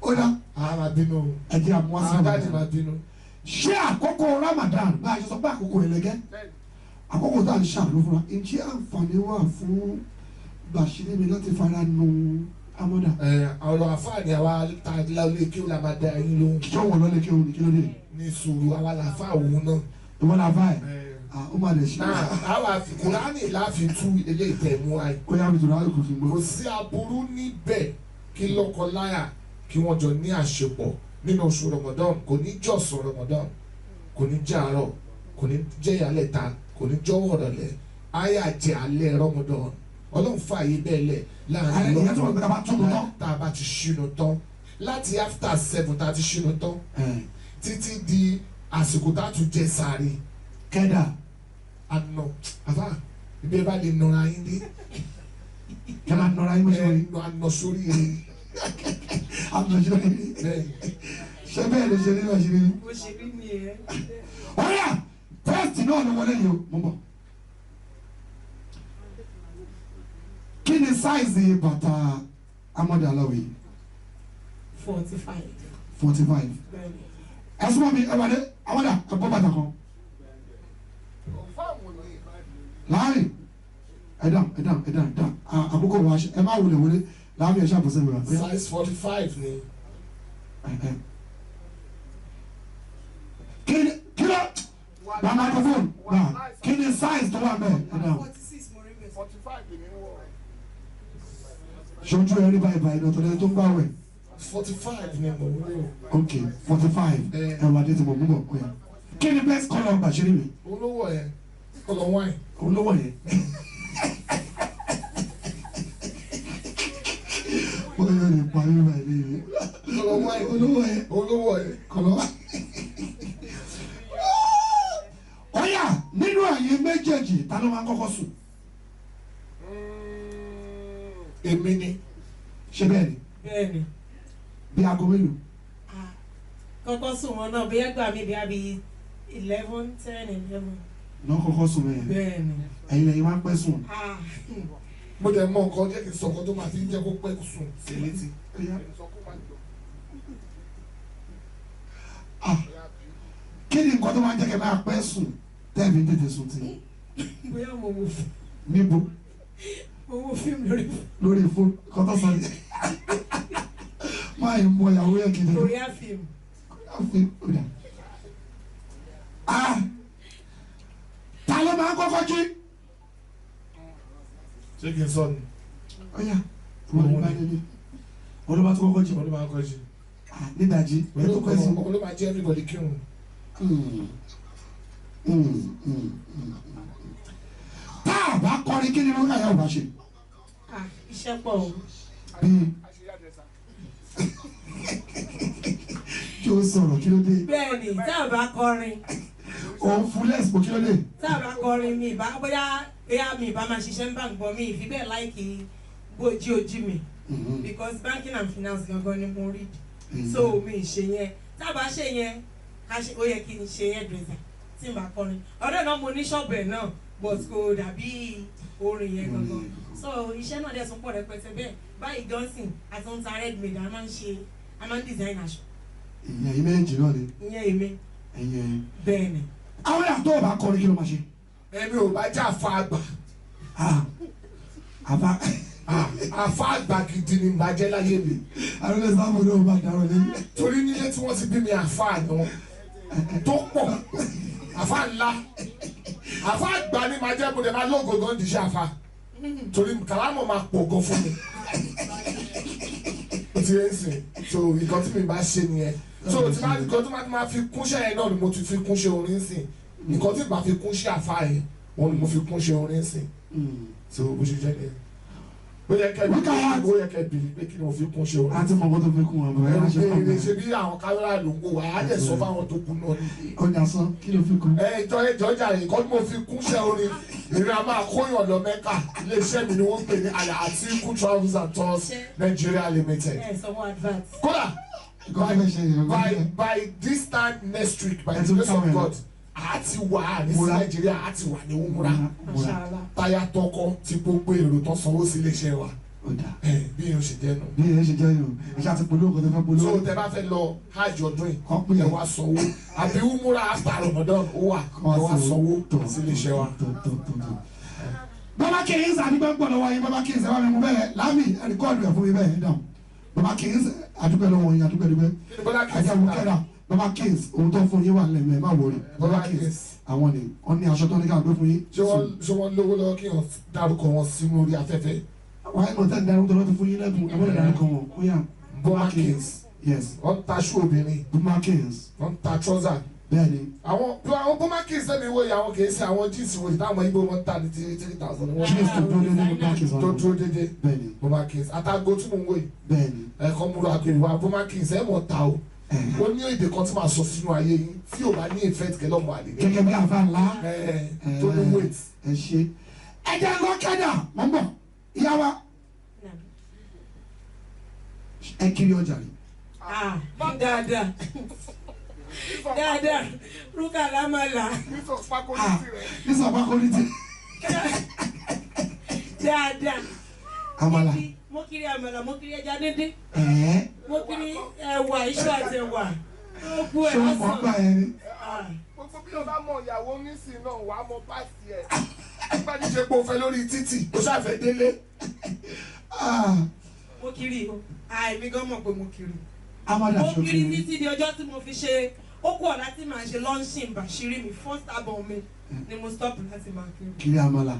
Ó dá. Àwọn máa bínú. Ẹ jẹ́ àmú wá sí Àwọn dáàdì Ramadan. máa bínú. Ṣé àkókò Ramadan bá a ṣe sọ pé àkókò ẹlẹgẹ́? Àkókò tá à ń ṣàánú fúnra. Ǹjẹ́ àǹfààní wà fún Bàṣírí mi láti fara nu Amọ́dà? Ẹ ọ̀rọ̀ àfáàní àwa ta lálé kí ó la máa da yín lóhùn. Ṣé òun lọ lé kí òun ní kí ló dé? Ní sùúrù àwa làáfà òun náà. Ìwọ la fà ẹ̀? Ó máa lè ṣe. Àwa Kùránì láfi tú ilé ìtẹ̀mú ayé. Ó yá mi tòrò àlùkò kí n gbọ́. Kò sí aburú níbẹ̀ kí lọ́kọ-láyà kí wọ́n jọ ní àṣepọ̀ nínú oṣù Ramadan. Kò ní jọ̀sán Ramadan, kò ní jẹ́ àárọ̀, kò ní jẹ́ ìyálẹ̀ta, kò ní jọ́wọ́ ọ̀rọ̀lẹ́. Ayé àjẹ́ alẹ́ Ramadan. Ọlọ́run fààyè bẹ́ẹ̀ lẹ̀ láàrin Ìyẹn tó wọ́n gbé tá a bá túnu tán. Tá a bá ti ṣínú tán. Láti after 7 tá a ti ṣínú tán. Títí di àsìkò tá a tún jẹ sààrì. Kẹ́dà. Àná àfà ibi ẹ bá lè nọra yín dé. Kẹ́ máa nọra yín bó ṣe rí. Ẹ àná sórí rẹ. Àná sórí rẹ. Ṣé bẹ́ẹ̀ ló ṣe rí bá ṣe rí? Bó ṣe rí nìyẹn. Ọ̀yà tẹ́sítì náà ló wọlé yìí o, mo bọ̀. Kí ni sáìsì bàtà Amọ́dé Aláwìyé? 45. 45. Ẹ súnmọ́ mi, ẹ wà dé, Amọ́dé, ẹ bọ́ bàtà kan. Láàrin, ẹ dàn, ẹ dàn, ẹ dàn, ẹ dàn, àkókò wa ẹ má wulẹ̀ wọlé, láàrin ẹ ṣàbọ̀sẹ̀ mi wá. Size 45 ni. Kí ni kí ló gba microphone gba kí ni size tó wà bẹ́ẹ̀ ẹ dàn. 46 mo rí bẹ́ẹ̀. 45 lèmi ń wọ̀. Ṣojú ẹ rí báyìí báyìí lọ́tọ̀ lẹ́yìn tó ń bá wẹ̀. 45 ni mo ń wò. Ok, 45 ẹ wà dé tí mo mú bọ̀ ó yá. Kí ni best colour Bàṣírí mi? Olówó yẹn, colour wine. Olówó yẹn. Ó yọ lè parí báyìí lé. Colour wine. Olówó yẹn. Olówó yẹn. Colour wine. Ó yá, nínú àyè méjèèjì ta ló máa ń kọ́kọ́ sùn? Èmi ni. Ṣé bẹ́ẹ̀ ni? Bẹ́ẹ̀ ni. Bí aago mélòó? Kọ́kọ́ sùn wọn náà bóyá gbà mí bí abi 11, 10, 11. Náà kọ́kọ́ sùn bẹ́ẹ̀. Bẹ́ẹ̀ ni. Ẹ̀yin lẹ́yìn máa ń pẹ́ sùn. Mo dẹ̀ mọ nǹkan jẹ́ kí n sọ nǹkan tó máa fi ń jẹ́ kó pẹ́ sùn sí létí. Kí ni nǹkan tó máa ń jẹ́ kí ẹ máa pẹ́ sùn tẹ́ẹ̀fì ń tètè sùn tì? Bóyá mo wo fíìmù. Níbo? Mo wo fíìmù lórí fóònù. Lórí fóònù kọ́ tó sọ ni. Máa ń mọ ìyàwó yẹn gidi. Korea film. Korea film ó dà. Ah! Ta ló máa ń kọ́kọ́ jí? Ṣé kí n sọ ni? Ó yá, ìwọ ni bá délé. Olú máa tún kọ́kọ́ jí. Olú máa kọ́kọ́ jí. Nídàjí, ẹ tó pẹ́ sùn. Olú máa jẹ́ everybody kírun. Tá a bá kọrin kí ni Rúkàyà ò bá ṣe. Iṣẹ́ pọ̀ o. Kí o sọ̀rọ̀ kí ló dé. Bẹ́ẹ̀ni, tá a bá kọrin. Òun fún lẹ́sìpò kí ló dé. Tá a bá kọrin mi ìbá bóyá mi ìbá máa ṣiṣẹ́ ní báńkì bọ̀ mi ìfi bẹ́ẹ̀ láìkí bójú ojú mi. Because banking and finance gangan ni mo rí. So mi ì ṣe yẹn. Tá a bá ṣe yẹn, ó yẹ kí n ṣe hairdresser tí n bá kọrin. Ọdún náà mo ní ṣọ́ọ̀bù ẹ̀ náà, but kò dàbí orin yẹn gangan. So iṣẹ́ náà dẹ̀ tún pọ̀ rẹpẹtẹ bẹ́ẹ̀. Báyìí Johnson àti ohun ta red made a máa ń ṣe, a máa ń design aṣọ. Ìyẹn èmi méjì náà ni. Ìyẹn èmi. Ìyẹn. Bẹ́ẹ̀ ni. Àwọn yàtọ̀ ò bá kọrin kí ló máa ṣe? Èmi ò bá jẹ́ àfa àgbà. Àfa àgbà gidi ni màá jẹ́ láyé mi. Àrùn sábò náà bá darọ̀ lé. Torí nílé tí wọ́n ti bí mi àfa ni wọ́n tó pọ̀, àfa ńlá, àfa àgbà ni màá jẹ́, mo dẹ̀ máa lóògùn gan di iṣẹ́ àfa. Torí kàlámọ̀ máa pọ̀ gan fún mi. Ó ti yẹn sìn, so nǹkan tí mi bá ṣe nìyẹn. So tí máa nǹkan tí máa fi kúnṣẹ́ yẹn náà ni mo ti fi kúnṣẹ́ orin sìn. Nǹkan tí bá fi kúnṣẹ́ àfa yẹn, òun ni mo fi kúnṣẹ́ orin sìn. So bó ṣe jẹ́ nìyẹn. Ó yẹ kẹ́ bí pé kí ni mo fi kúnṣẹ́ orin. A ti mọ nǹkan tó fi kún wọn bọ̀ ẹ́ ṣe fún mi. Ṣe bí àwọn kámẹ́rà ló ń wò wá, á lè sọ fáwọn tó kú náà nìyí. Ó ní asán, kí ló fi kún? Ẹ ìjọ ìjọ nǹkan tí mo fi kúnṣẹ́ orin, èmi a máa kóyàn lọ Mẹ́kà. Iléeṣẹ́ mi ni wọ́n ń pè ní Àtíkù Travels and Tours Nigeria Limited. Kódà by this time next week, by the grace of God, a ti wà ní sí Nàìjíríà, a ti wà ní Umura. Táyà tọkọ ti gbogbo èrò tán sanwó sí iléeṣẹ́ wa. Bí yóò ṣe jẹ́ nù. Bí yóò ṣe jẹ́ nù. Ẹ ṣáà ti polówó kan tó fẹ́ polówó. So tẹ bá fẹ́ lọ hajj ọdún yìí, ẹ wá sanwó. Àbí Umura after Ramadan ó wà, ẹ wá sanwó sí iléeṣẹ́ wa. Bàbá Kings àdúgbò ń pọ̀ lọ́wọ́ yín, Bàbá Kings ẹ bá mi mú bẹ́ẹ̀ lámì rìkọ́ọ̀dù ẹ̀ fún mi bẹ́ẹ̀ dáhùn. Bàbá Kings àdúgbò lọ́wọ́ yín, àdúgbò dúpẹ́. Àjẹmú kẹ́ra Bàbá Kings ohun tó fún yín wà lẹ́mẹ̀ má wọrí. Bàbá Kings àwọn ni wọ́n ní aṣọ tó ní ká gbé fún yín. Ṣé wọ́n lówó lọ́wọ́ kí wọ́n dárúkọ wọn sínú orí afẹ́fẹ́? Wọ́n á mọ̀ tẹ́ ń darúkọ lọ́wọ́ fún yín lẹ́bùn ẹ mọ̀ dárúkọ wọn. Ó yá Bàbá Kings. Yes. Wọ́n ń ta aṣọ obìnrin. Bàbá Kings. Wọ́n ń ta trọ́sà. Bẹ́ẹ̀ni. Àwọn Bàbá Kings lẹ́nu ìwé àwọn kì í ṣe àwọn jíìsì wòye táwọn Ìgbò wọn ń tà ní 3,000. Jíìsì tó dúró dédé Bàbá Kings. Tó dúró dédé. Bẹ́ẹ̀ni. Bàbá Kings. Àtàgò tí mò ń wò yìí. Bẹ́ẹ̀ni. Ẹ̀kọ́ múra àgbèrè wa Bàbá Kings ẹ̀ mọ̀ ta o. Ó ní èdè kan tí màá sọ sínú ayé yín tí ò bá ní ìfẹ́ tìkẹ́ lọ́mọ àlè. Gẹ́gẹ́ bí àfa ńlá. Tó ní wait. Ẹ ṣe. Ẹ jẹ́ lọ kẹ́dà mọ̀ ń bọ̀ ìyá wa. Ẹ kiri ọjà rí. Dáadáa. Dáadáa, Rúkà lámàlà. Nísọ̀ pákó ní ti. Dáadáa. Àmàlà. Mo kiri àmàlà, mo kiri ẹja díndín. Mo kiri ẹ̀wà, iṣu àti ẹ̀wà. Gbogbo ẹ̀ Ṣé wọ́n mọ̀ gbà yẹn ni? Gbogbo bí o bá mọ ìyàwó nísìnyí náà, wàá mọ báàsì ẹ̀. Nígbà tí ṣe pé o fẹ́ lórí títì, o ṣàfẹ́ délé. Mo kiri o. Àìmí gan mọ̀ pé mo kiri. Mo kiri títí di ọjọ́ tí mo fi ṣe ó kú ọ̀la tí màá ṣe launching Bàṣírí mi first album mi ni mo stop láti máa kiri. Kiri àmàlà.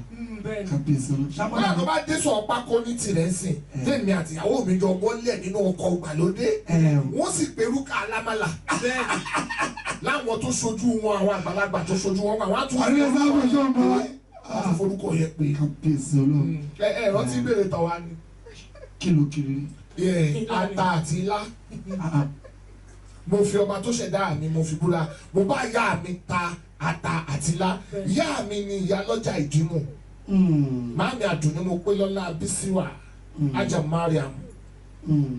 Kábíyèsí ọlọ́. Bóyá tó bá dé sọ pákó ní tirẹ̀ ń sìn, tèmi àti ìyàwó mi jọ wọlé nínú ọkọ̀ ìgbàlódé. Wọ́n sì pe Rúkà alámàlà. Láwọn tó ṣojú wọn, àwọn àgbàlagbà tó ṣojú wọn, àwọn àtúntò. Àríyá sábà ṣe ń bọ̀. Wọ́n ti forúkọ yẹn pé. Kábíyèsí ọlọ́. Ẹ rántí ìbéèrè tọ̀ wá ni. Kí ló kiri rí? Ata àti ilá. Mo fi ọba tó ṣẹ̀dá mi, mo fi búra. Mo bá ìyá mi ta ata àti ilá. Ìyá mi ni ìyá lọ́jà Ìdìmú. Màámi Àdùnní mo pé lọ́lá Bísíwà, Ajá Mariam.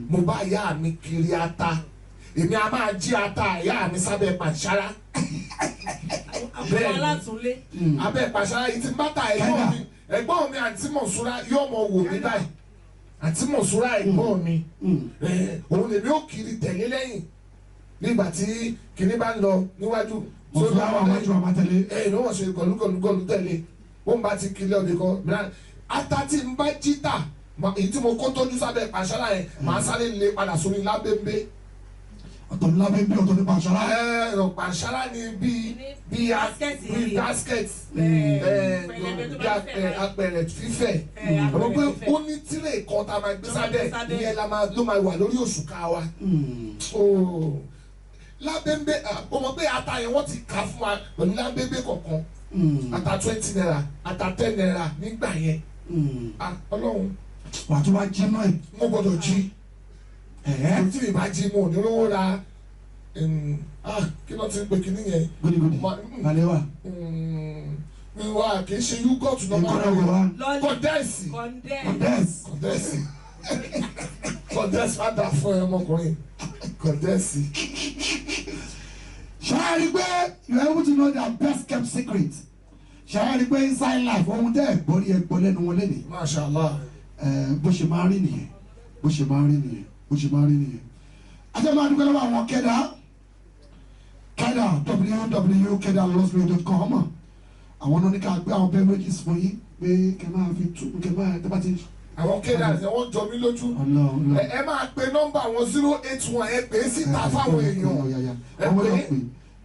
Mo bá ìyá mi kiri ata. Èmi a máa jí ata ìyá mi sábẹ́ pàṣárá. Bẹ́ẹ̀ ni. Abẹ́ pàṣárá yìí ti ń bá ta ẹ̀gbọ́n mi. Ẹ̀gbọ́n mi àǹtí Mọ̀súrá yóò mọ wò mí báyìí. Àǹtí Mọ̀súrá ẹ̀gbọ́n mi. Òun lèmi ó kiri tẹ̀lé lẹ́yìn. Nígbà tí kinní bá ń lọ níwájú. Mọ̀súrá wà wájú àmà tẹ̀lé. Ẹ ní wọ́n ṣe gọ̀lúgọ̀lúgọ̀lú tẹ̀lé. Wọ́n bá ti kiri ọ̀dẹ̀ kan. Ata tí ń bá jí tà, èyí tí mo kó tójú sábẹ́ pàṣárá yẹn, màá sáré lé padà sórí lábẹ́ńbé. Ọ̀tọ̀ ní lábẹ́ńbé, ọ̀tọ̀ ní pàṣárá. Pàṣárá ni bíi basket apẹ̀rẹ̀ fífẹ̀. Ọmọ pé ó ní tírè kan tá a máa gbé sábẹ́, ìyẹn ló máa wà lórí òṣùká wa. Lábẹ́ńbẹ́ o mọ̀ pé ata yẹn wọ́n ti kà fún wa pẹ̀lú lábẹ́ńbẹ́ kọ̀ọ̀kan. Ata 20 naira, ata 10 naira nígbà yẹn. Ọlọ́run. Wà á tún wá jí náà ẹ̀. Mo gbọ́dọ̀ jí. Tí mi bá jí mo ò ní rówó ra kí ló ti ń pè kíní yẹn. Gúdígúdí balẹ̀ wà. Mi wá kì í ṣe yúgọ̀tù náà máa ń rà. Kọ̀ndẹ́sì. Kọ̀ndẹ́sì. Kọ̀ndẹ́sì má dà fún ẹ ọmọkùnrin. Kọ̀ndẹ́sì. Ṣáà rí pé you are able to know their best kept secret. Ṣáà rí pé inside life ohun tẹ́ ẹ̀ gbọ́ rí ẹ gbọ́ lẹ́nu wọn lẹ́nìí. Masha Allah. Bó ṣe máa rí nìyẹn, bó ṣe máa rí nìyẹn, bó ṣe máa rí nìyẹn. Ajá máa dúpẹ́ lọ́wọ́ àwọn Kẹ́dà Kẹ́dà www.kedaluxury.com. Àwọn náà ní ká gbé àwọn beverages fún yín pé kẹ́ máa fi tú kẹ́ máa tẹ́ bá ti. Àwọn Kẹ́dà ṣe wọ́n jọ mí lójú. Ẹ máa pe nọ́mbà wọn 081 ẹ pè é síta fáwọn èèyàn. Ẹ pè é.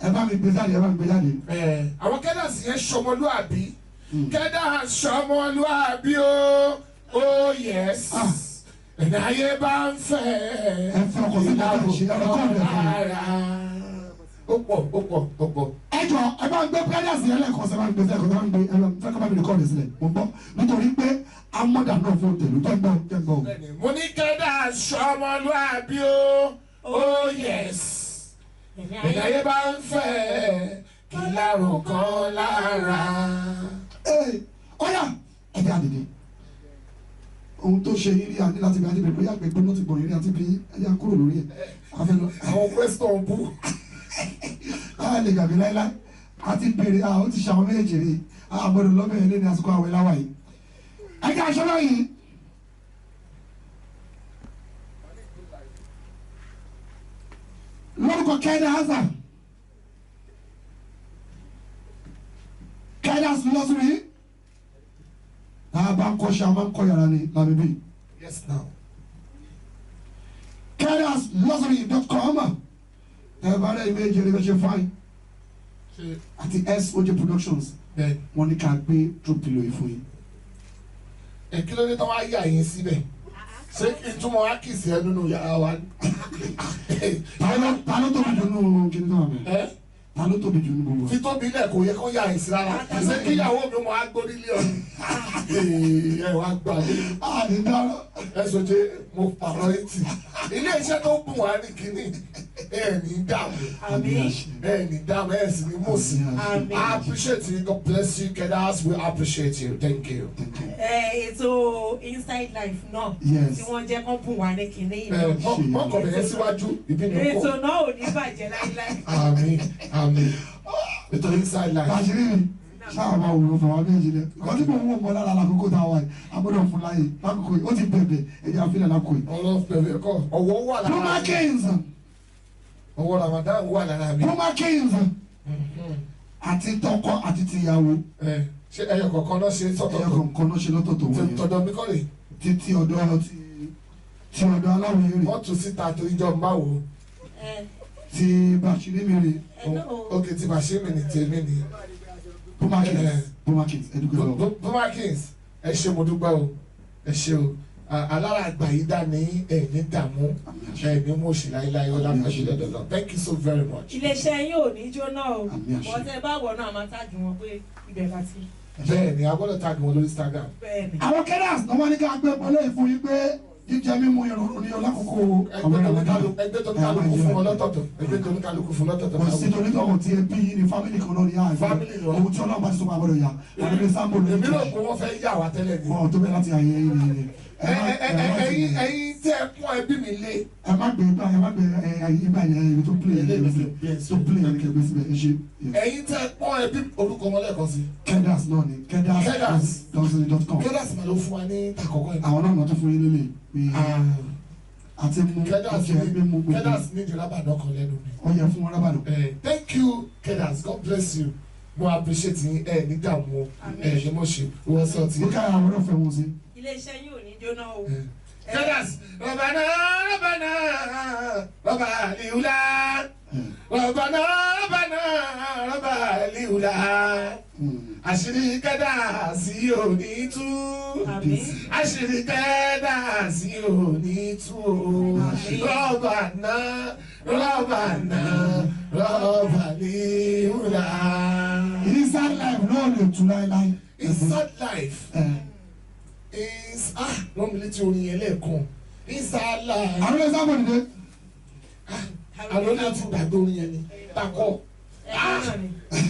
Ẹ bá mi gbé jáde, ẹ bá mi gbé jáde. Àwọn Kẹ́dà sì yẹn ṣọmọlúàbí. Kẹ́dà ṣọmọlúàbí o. Oh yes. Ẹni ayé bá ń fẹ́. Ẹ fẹ́ ọkọ̀ sí ìlànà ìṣe ẹ̀rọ kọ́ ọ̀rẹ́ fún mi. Ó pọ̀ ó pọ̀ ó pọ̀. Ẹ jọ ẹ bá ń gbé brothers yẹn lẹ́ẹ̀kan sí ẹ bá ń gbé sẹ́ẹ̀kan ẹ bá ń gbé ẹ fẹ́ kọ́ bá mi rìkọ́ọ̀dù sílẹ̀ mo ń bọ̀ nítorí pé amọ̀dà náà fún tèlú tẹ́gbọ̀n tẹ́gbọ̀n. Mo ní Kẹ́dà ṣọmọlúàbí o. Oh yes. Ẹni ayé bá ń fẹ́ kí lárò kan lára. Ọ̀yà ẹ̀dá dìde. Ohun tó ṣe yín rí àní láti bí àti bẹ̀rẹ̀ bóyá gbẹ̀gbọ́n náà ti gbọ̀n yín rí àti bí ẹ̀yà kúrò lórí ẹ̀. Àwọn question bú. A lè gàgbé láíláí àti bèrè ó ti ṣàwọn méjèèjì rí àgbọ̀dọ̀ lọ́bẹ̀ yẹn lé ní àsìkò àwẹ̀ láwà yìí. Ẹ̀ka aṣọ báyìí. Lórúkọ Kẹ́dà Hasan Kẹ́dà Luxury. Tá a bá ń kọ́ṣẹ́ a máa ń kọ́ yàrá ni lábẹ́ bí. Yes now. KedasLuxury.com. Ẹ bá rẹ̀ ìwé ìjẹ́rìí bẹ́ẹ̀ ṣe fáìn. Àti SOJ Productions. Wọ́n ní ká gbé drop pillow yìí fún yín. Ẹ kí ló dé tán wá yà yín síbẹ̀? Ṣé ìtumọ̀ á kì í sí ẹ nínú yàrá wa? Ta ló tóbi jù nínú kíní tó wà mẹ́? Ta ló tóbi jù nínú gbogbo? Títóbi ilẹ̀ kò yẹ kó yà yín sí rárá. Ṣé kíyàwó mi mọ̀ á gbórí lé ọ ni? Ẹ wá gbà mí. SOJ mo pàrọ̀ etí. Ilé iṣẹ́ tó bùn wá ní kíní. Ẹ ní dààmú. Ẹ ní dààmú ẹ sì ní mọ̀sí. I appreciate you. God bless you. Kedas, we appreciate you. Thank you. Ètò Inside Life náà tí wọ́n jẹ́ kán bùn wá ní kíní. Wọ́n kọ̀ bẹ̀rẹ̀ síwájú ìbí mi kọ̀. Ètò náà ò ní bàjẹ́ láíláí. Àmín àmín. Ètò Inside Life. Àṣírí mi ṣáà máa wòrán fún wa méjì lẹ. Nǹkan tí mò ń wò mọ́ lára lákòókò tá a wà yìí, a gbọ́dọ̀ fún láyè lákòókò yìí, ó ti bẹ̀bẹ̀ ẹ̀jẹ̀ àfihàn lákòókò yìí. Ọlọ́run bẹ̀bẹ̀ kọ́, ọwọ́ wà lára mi. Puma Kings. Ọwọ́ Ramadan wà lára mi. Puma Kings. Àti tọkọ àti tìyàwó. Ṣé ẹyọ kọ̀ọ̀kan náà ṣe sọ́tọ̀tọ̀? Ẹyọ kọ̀ọ̀kan náà ṣe lọ́tọ̀ọ̀tọ̀ wọ̀nyẹn. Tọ̀dọ̀ mi kọ́ rè. Títí ọ̀dọ̀ ti ọ̀dọ̀ aláwọ̀ eré. Wọ́n tún síta torí jọ ń bá wò. Ti Bàṣírí mi rè. Ok, ti Bàṣírí mi ni tèmi ni. Puma Kings, Puma Kings, ẹ dúpẹ́ lọ́wọ́. Puma Kings, ẹ ṣé mo dúpẹ́ o, ẹ ṣé o. Alára àgbà yìí dá ní ẹ̀ ní dààmú, ẹ̀ ní mọ̀ọ́sì láéláé ọlá pẹ̀lú lọ́dọọdọ. Thank you so very much. Iléeṣẹ́ yín ò ní jóná o, wọ́n tẹ bá wọ̀ náà máa táàgì wọn pé ibẹ̀ bá ti. Bẹ́ẹ̀ni, a gbọ́dọ̀ táàgì wọn lórí Instagram. Bẹ́ẹ̀ni. Àwọn Kedas náà wọ́n ní ká gbé pọlẹ́ ìfún yín pé jíjẹ mímu ìrọ̀rùn ní ọlákòókò àwọn ìrànlọ́dọ̀. Ẹgbẹ́ tó ní kálukú fún wọn lọ́tọ̀ọ̀tọ̀. Ẹgbẹ́ tó ní kálukú fún lọ́tọ̀ọ̀tọ̀. Kò sí torí tọkọ tí ẹ bí yín ní fámìlì kan náà ní àìsàn. Ohun tí Ọlọ́run bá ti sọ pé àbọ̀dọ̀ yà. Àbẹ̀rẹ̀ sáàmù lórí. Èmi rò pé wọ́n fẹ́ yà wá tẹ́lẹ̀ ni. Wọ́n tó bẹ́ẹ̀ láti ayé yín ni. Ẹ̀yin tí ẹ kún ẹbí mi lé. Ẹ má gbé báyìí, ẹ má gbé ẹyin báyìí ẹyin tó play tó play ẹyin kẹgbẹ́ síbẹ̀ ẹ ṣe. Ẹ̀yin tí ẹ kún ẹbí orúkọ wọn lẹ́ẹ̀kan sí. Kedas náà ni kedas.com. Kedas máa ló fún wa ní àkọ́kọ́ yìí. Àwọn náà tó fún yín lélẹ̀ pé àti mú Kedas mímú gbogbo. Kedas ní ìdí rábàdàn kan lẹ́nu mi. Ó yẹ fún wọn rábàdàn. Thank you Kedas, God bless you. Mo appreciate yín, ẹ ní dààmú ẹ ní mo ṣe wọ́n sọ ti. Ó ká àwọn ọ̀fẹ́ wọn sí. Iléeṣẹ́ yín ò ní jóná o. Kedas, Rabbana Rabbana Rabbana liula Rabbana Rabbana rọ́bà líwùlà. Àṣírí kẹ́dà sí òní tú. Àmín. Àṣírí kẹ́dà sí òní tú o. Rọ́bà náà rọ́bà náà rọ́bà líwùlà. Inside life náà lè tú láéláé. Inside life is rán mi létí orin yẹn lẹ́ẹ̀kan. Inside life. Àrùn ẹ̀ sábò nìyẹn. Àlọ́ náà ti gbàgbé orin yẹn ni. Takọ.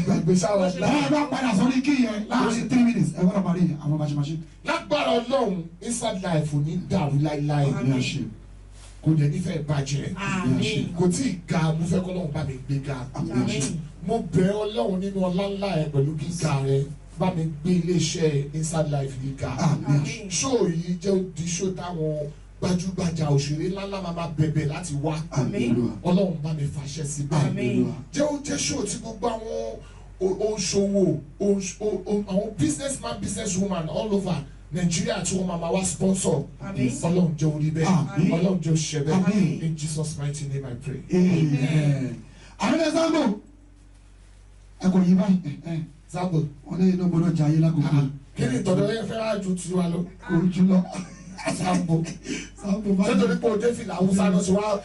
Gbàgbé sára. Ẹ bá padà sórí kí yẹn láàrin 3 minutes ẹ gbọ́dọ̀ parí àwọn máṣemáṣe. Lágbára Ọlọ́run, inside life ò ní dàrú láíláí. Kò dẹ̀ nífẹ̀ẹ́ bàjẹ́. Kò tí ì ga, mo fẹ́ kọ́ Ọlọ́run bá mi gbé ga. Mo bẹ̀ Ọlọ́run nínú ọlá ńlá ẹ pẹ̀lú gíga rẹ, bá mi gbé iléeṣẹ́ inside life yìí ga. Ṣóò yìí jẹ́ odi ṣó táwọn gbajúgbajà òṣèré ńláńlá máa bẹ̀bẹ̀ láti wá. Ọlọ́run bá mi fàṣẹ sí bẹ́ẹ̀. Jẹ́ ó jẹ́ ṣóò tí gbogbo àwọn oṣòwò, àwọn businessman, businesswoman all over Nigeria tí wọ́n máa wá sponsor. Ọlọ́run jẹ́ orí bẹ́ẹ̀. Ọlọ́run jẹ́ òṣìṣẹ́ bẹ́ẹ̀. In Jesus mighty name I pray. Àrùn ẹ̀ sábò ẹ kò yí báyìí. Sábò. Wọ́n lé iná gbọ́dọ̀ jayé lákòókò. Kí ni ìtọ́jú ẹ fẹ́ rà ju tiwa lọ? Kò jù lọ. Sábò. Sábò bá ṣé torí pé o dé fìlà Haúsá náà ṣe wá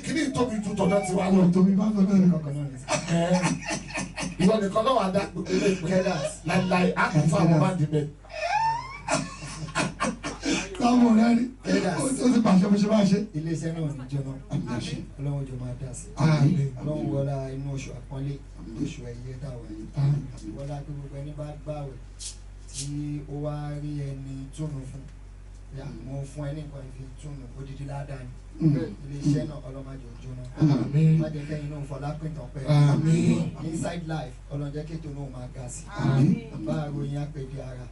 kí ni ìtóbi ju tọ̀dọ̀ tiwa lọ? Tóbi bá sọ bẹ́ẹ̀. Ìwọ nìkan náà wà dá gbogbo ilé ìpín láíláí á kún fún àwọn báńdì mẹ́. Sábò rẹ rí ó ti pàṣẹ bó ṣe bá ṣe. Iléeṣẹ́ náà ní jóná. Ọlọ́run jọ máa dá sí. Ọlọ́run wọlá inú oṣù àpọ́nlé, oṣù ẹ̀yẹ táwọn yìí. Wọlá pé gbogbo ẹni bá gbàwẹ̀ tí ó wá rí ẹni túnú fún. Mo fún ẹ ní nǹkan ìfi túnú odidi ládàá ni. Iléeṣẹ́ náà ọlọ́mọdé ò jóná. Má jẹ́ kẹ́yìn náà fọlá pìtàn pẹ́. Inside life Ọlọ́run jẹ́ kéètò náà máa ga sí. Bá a ròyìn àpèdè ara.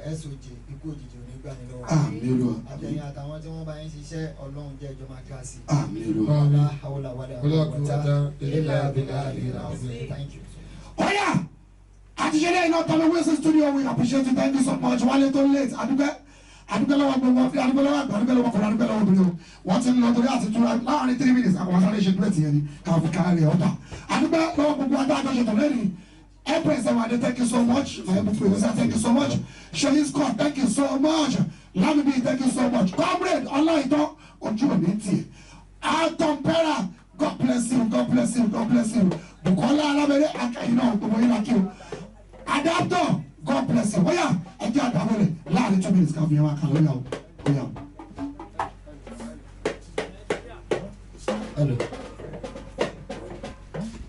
SOJ ikú òjijì ò ní gbà ní lọ́wọ́. Àtẹ̀yìn àtàwọn tí wọ́n bá ń ṣiṣẹ́ Ọlọ́run jẹ́ ìjọba ga sí. Ọlá haúlà wàlẹ̀ àwọ̀tá ilà abilà ìlà ọ̀sẹ̀. Thank you. Oya! Àtijọ́lé iná tọ́lú Wilson studio, we appreciate you, thank you so much. Wálé tó late, àdúgbẹ́ àdúgbẹ́ lọ́wọ́ gbogbo àdúgbẹ́ lọ́wọ́ àgbà àdúgbẹ́ lọ́wọ́ kọ̀ọ̀rọ̀ àdúgbẹ́ lọ́wọ́ obìnrin o. Wọ́n ti ń lọ torí àti túra láàrin 3 minutes àwọn sáré ṣe dúrẹ́tì yẹn ni káfí kárí ọ̀dà. Àdúgbẹ́ lọ́wọ́ gbogbo adá àjọṣetọ̀ lẹ́yìn. Empress Ewade, thank you so much. My producer, thank you so much. Seyi Scott, thank you so much. Lamidi, thank you so much. Comrade Olaito Ojuoniti. Anton Pera, God bless you, God bless you, God bless you. Bukola Alamede, Akayino, Omoyinaki. Adapto, God bless you. Oya, Eje Adamole, láàrin 2 minutes kan fi yẹn wá kan lóyà o. Oya. Hello.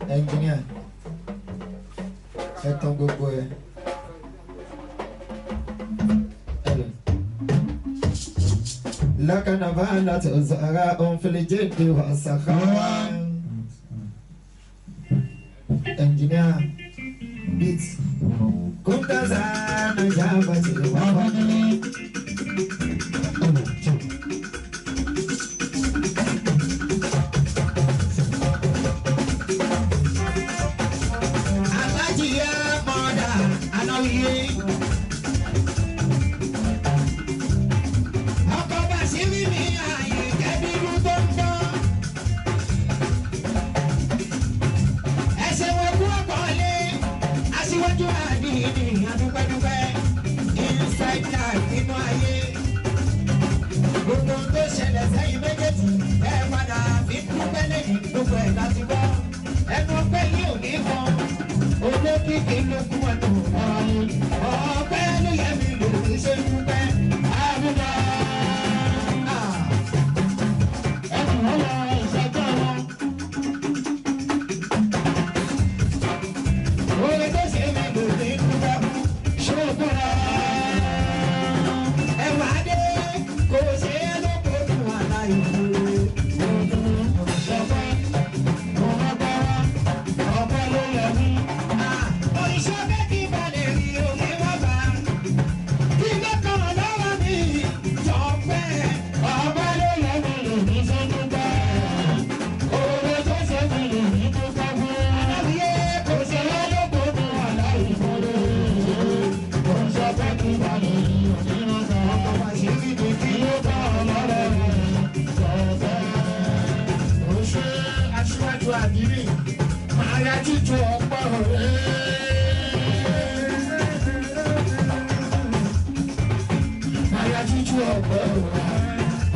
Engineer. Ẹ tán gbogbo ẹ. Lákànnàbá láti ọ̀sára òǹfẹ̀lẹ̀jẹ̀dẹ̀ wà sàkárà. Engineer beat. Kúndàzà nàìjà bàtì wà wọlé. Oríṣi ọbẹ̀ kí balẹ̀ rí omi wá bá. ọ̀pẹ òwà.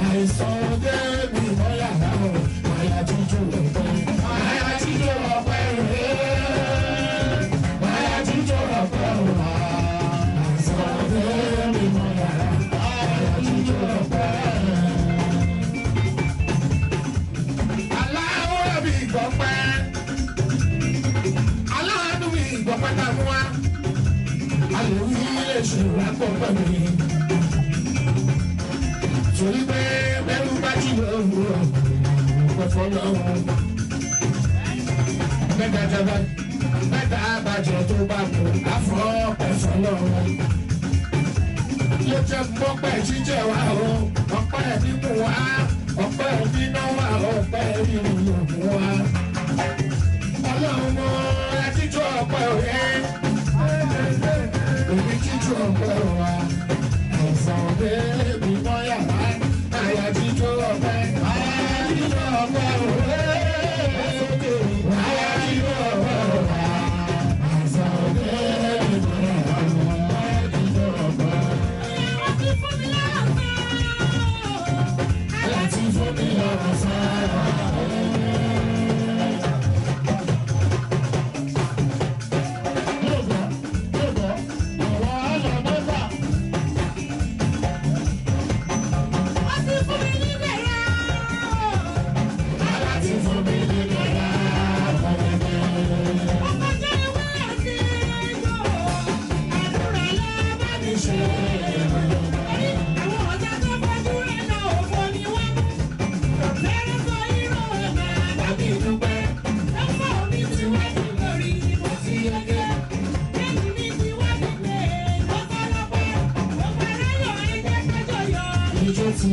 Àìsàn dé mi mọ́ yàrá o, àyà jíjó ọ̀pẹ. Àyà jíjó ọ̀pẹ rèé. Àyà jíjó ọ̀pẹ òwà. Àìsàn dé mi mọ́ yàrá, àyà jíjó ọ̀pẹ. Aláwọ̀ mi gbọ̀pẹ́. Aláàánú mi gbọ̀pẹ́ tá a mú wá. Àlòwí lè ṣe ìwà mi. Torí pé bẹ́rù bá jí lóru ọ̀pọ̀ fọlọ́run. Mẹ́ta jẹba mẹ́ta bàjẹ́ tó bá kú àfọ̀ ọ̀pẹ̀ fọlọ́run. Ló jẹ́ mọ́pẹ́ jíjẹ wa o, ọ̀pẹ́ mímú wa, ọ̀pẹ́ níná wa, ọ̀pẹ́ ríru lògùn wa. Ọlọ́run mọ ẹjíjọ́ ọ̀pẹ́ òye. Èmi jíjọ́ ọ̀pẹ́ wa. Àìsàn bẹ́ẹ̀bí mọ́ yàrá. Àyà jíjọ́ ọ̀pẹ́. Àyà jíjọ́ ọ̀pẹ́ òye. Àyà jíjọ́ ọ̀pẹ́ wa. Àìsàn bẹ́ẹ̀bí mọ́ yàrá. Àyà jíjọ́ ọ̀pẹ́. Láti fún mi lọ́rọ̀ sára. Láti fún mi lọ́rọ̀ Ìjọ ti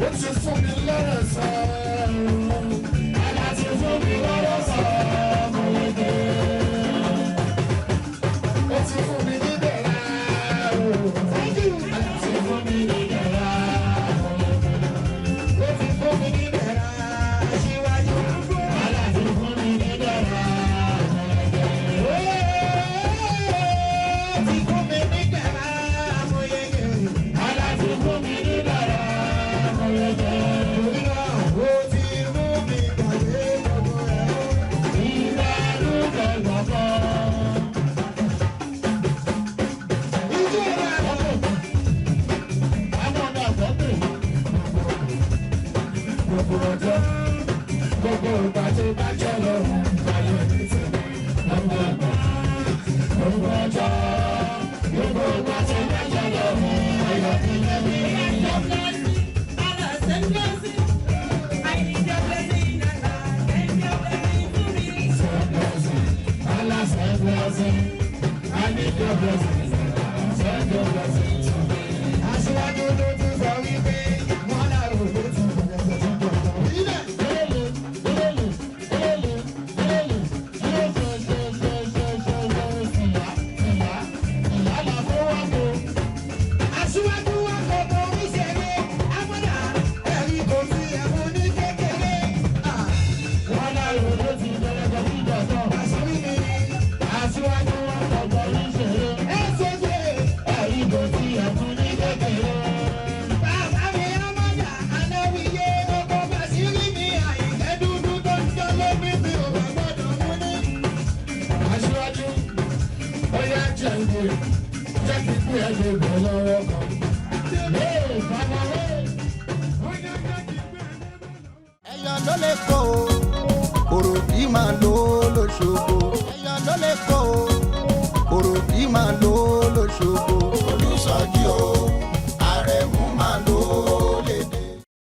ó ti fún mi lọ́rọ̀ sọ. Àlá ti fún mi lọ́rọ̀ sọ. Mo lè dé. Ó ti fún mi ní dẹ̀ra. Àlá ti fún mi ní dẹ̀ra. Ó ti fún mi ní dẹ̀ra. Aṣíwájú. Àlá ti fún mi ní dẹ̀ra. Ó ti fún mi ní dẹ̀ra. Mo yege. Àlá ti fún mi ní dẹ̀ra. Mo yege. Torí náà, ó ti mú mi gbàgbé gbogbo ẹ̀. Ìbálòpọ̀ gbọ̀ngàn. Ijó rẹ̀ gbogbo ọjọ́ gbogbo ìgbà tó bá jẹ́ lọ́rùn ayọ̀ ní tèmi gbogbo ìgbà gbogbo ọjọ́ gbogbo ìgbà tó bá jẹ́ lọ́rùn ayọ̀ ní tèmi. Send blessing, Allah send blessing, I need your blessing, send your blessing to me. Aṣíwájú ló tún sọ wípé wọ́n lárò ló tún bẹ̀rẹ̀ sí gbọ̀ngàn. Ilẹ̀ lélẹ̀ lélẹ̀ lélẹ̀ lélẹ̀ yóò ṣe ṣe ṣe ṣe ṣe ṣe ìyá ìyá ìyá là kó wá kó. Aṣíwájú wa kò mọ oníṣẹ́rẹ́ amọ́dà ẹ̀rí kò sí ẹ̀mú ní kékeré. Wọ́n lárò ló ti bẹ̀rẹ̀ sí gbọ̀ngàn. Àṣírí mi aṣíwájú wa kò mọ oníṣẹ́rẹ́. Ẹ ṣe ṣe ẹ̀rí kò sí ẹ̀mú ní kékeré. Bàbá mi ọmọdà aláwìyé ọkọ̀ Bàṣírí mi àyìnkẹ́ dúdú tó ń jọ lómi bí ò bá gbọ́dọ̀ mú ní. Aṣíwájú, ó yá jẹ̀ǹdè, jẹ́ kí kú ẹ̀ lè bẹ̀ lọ.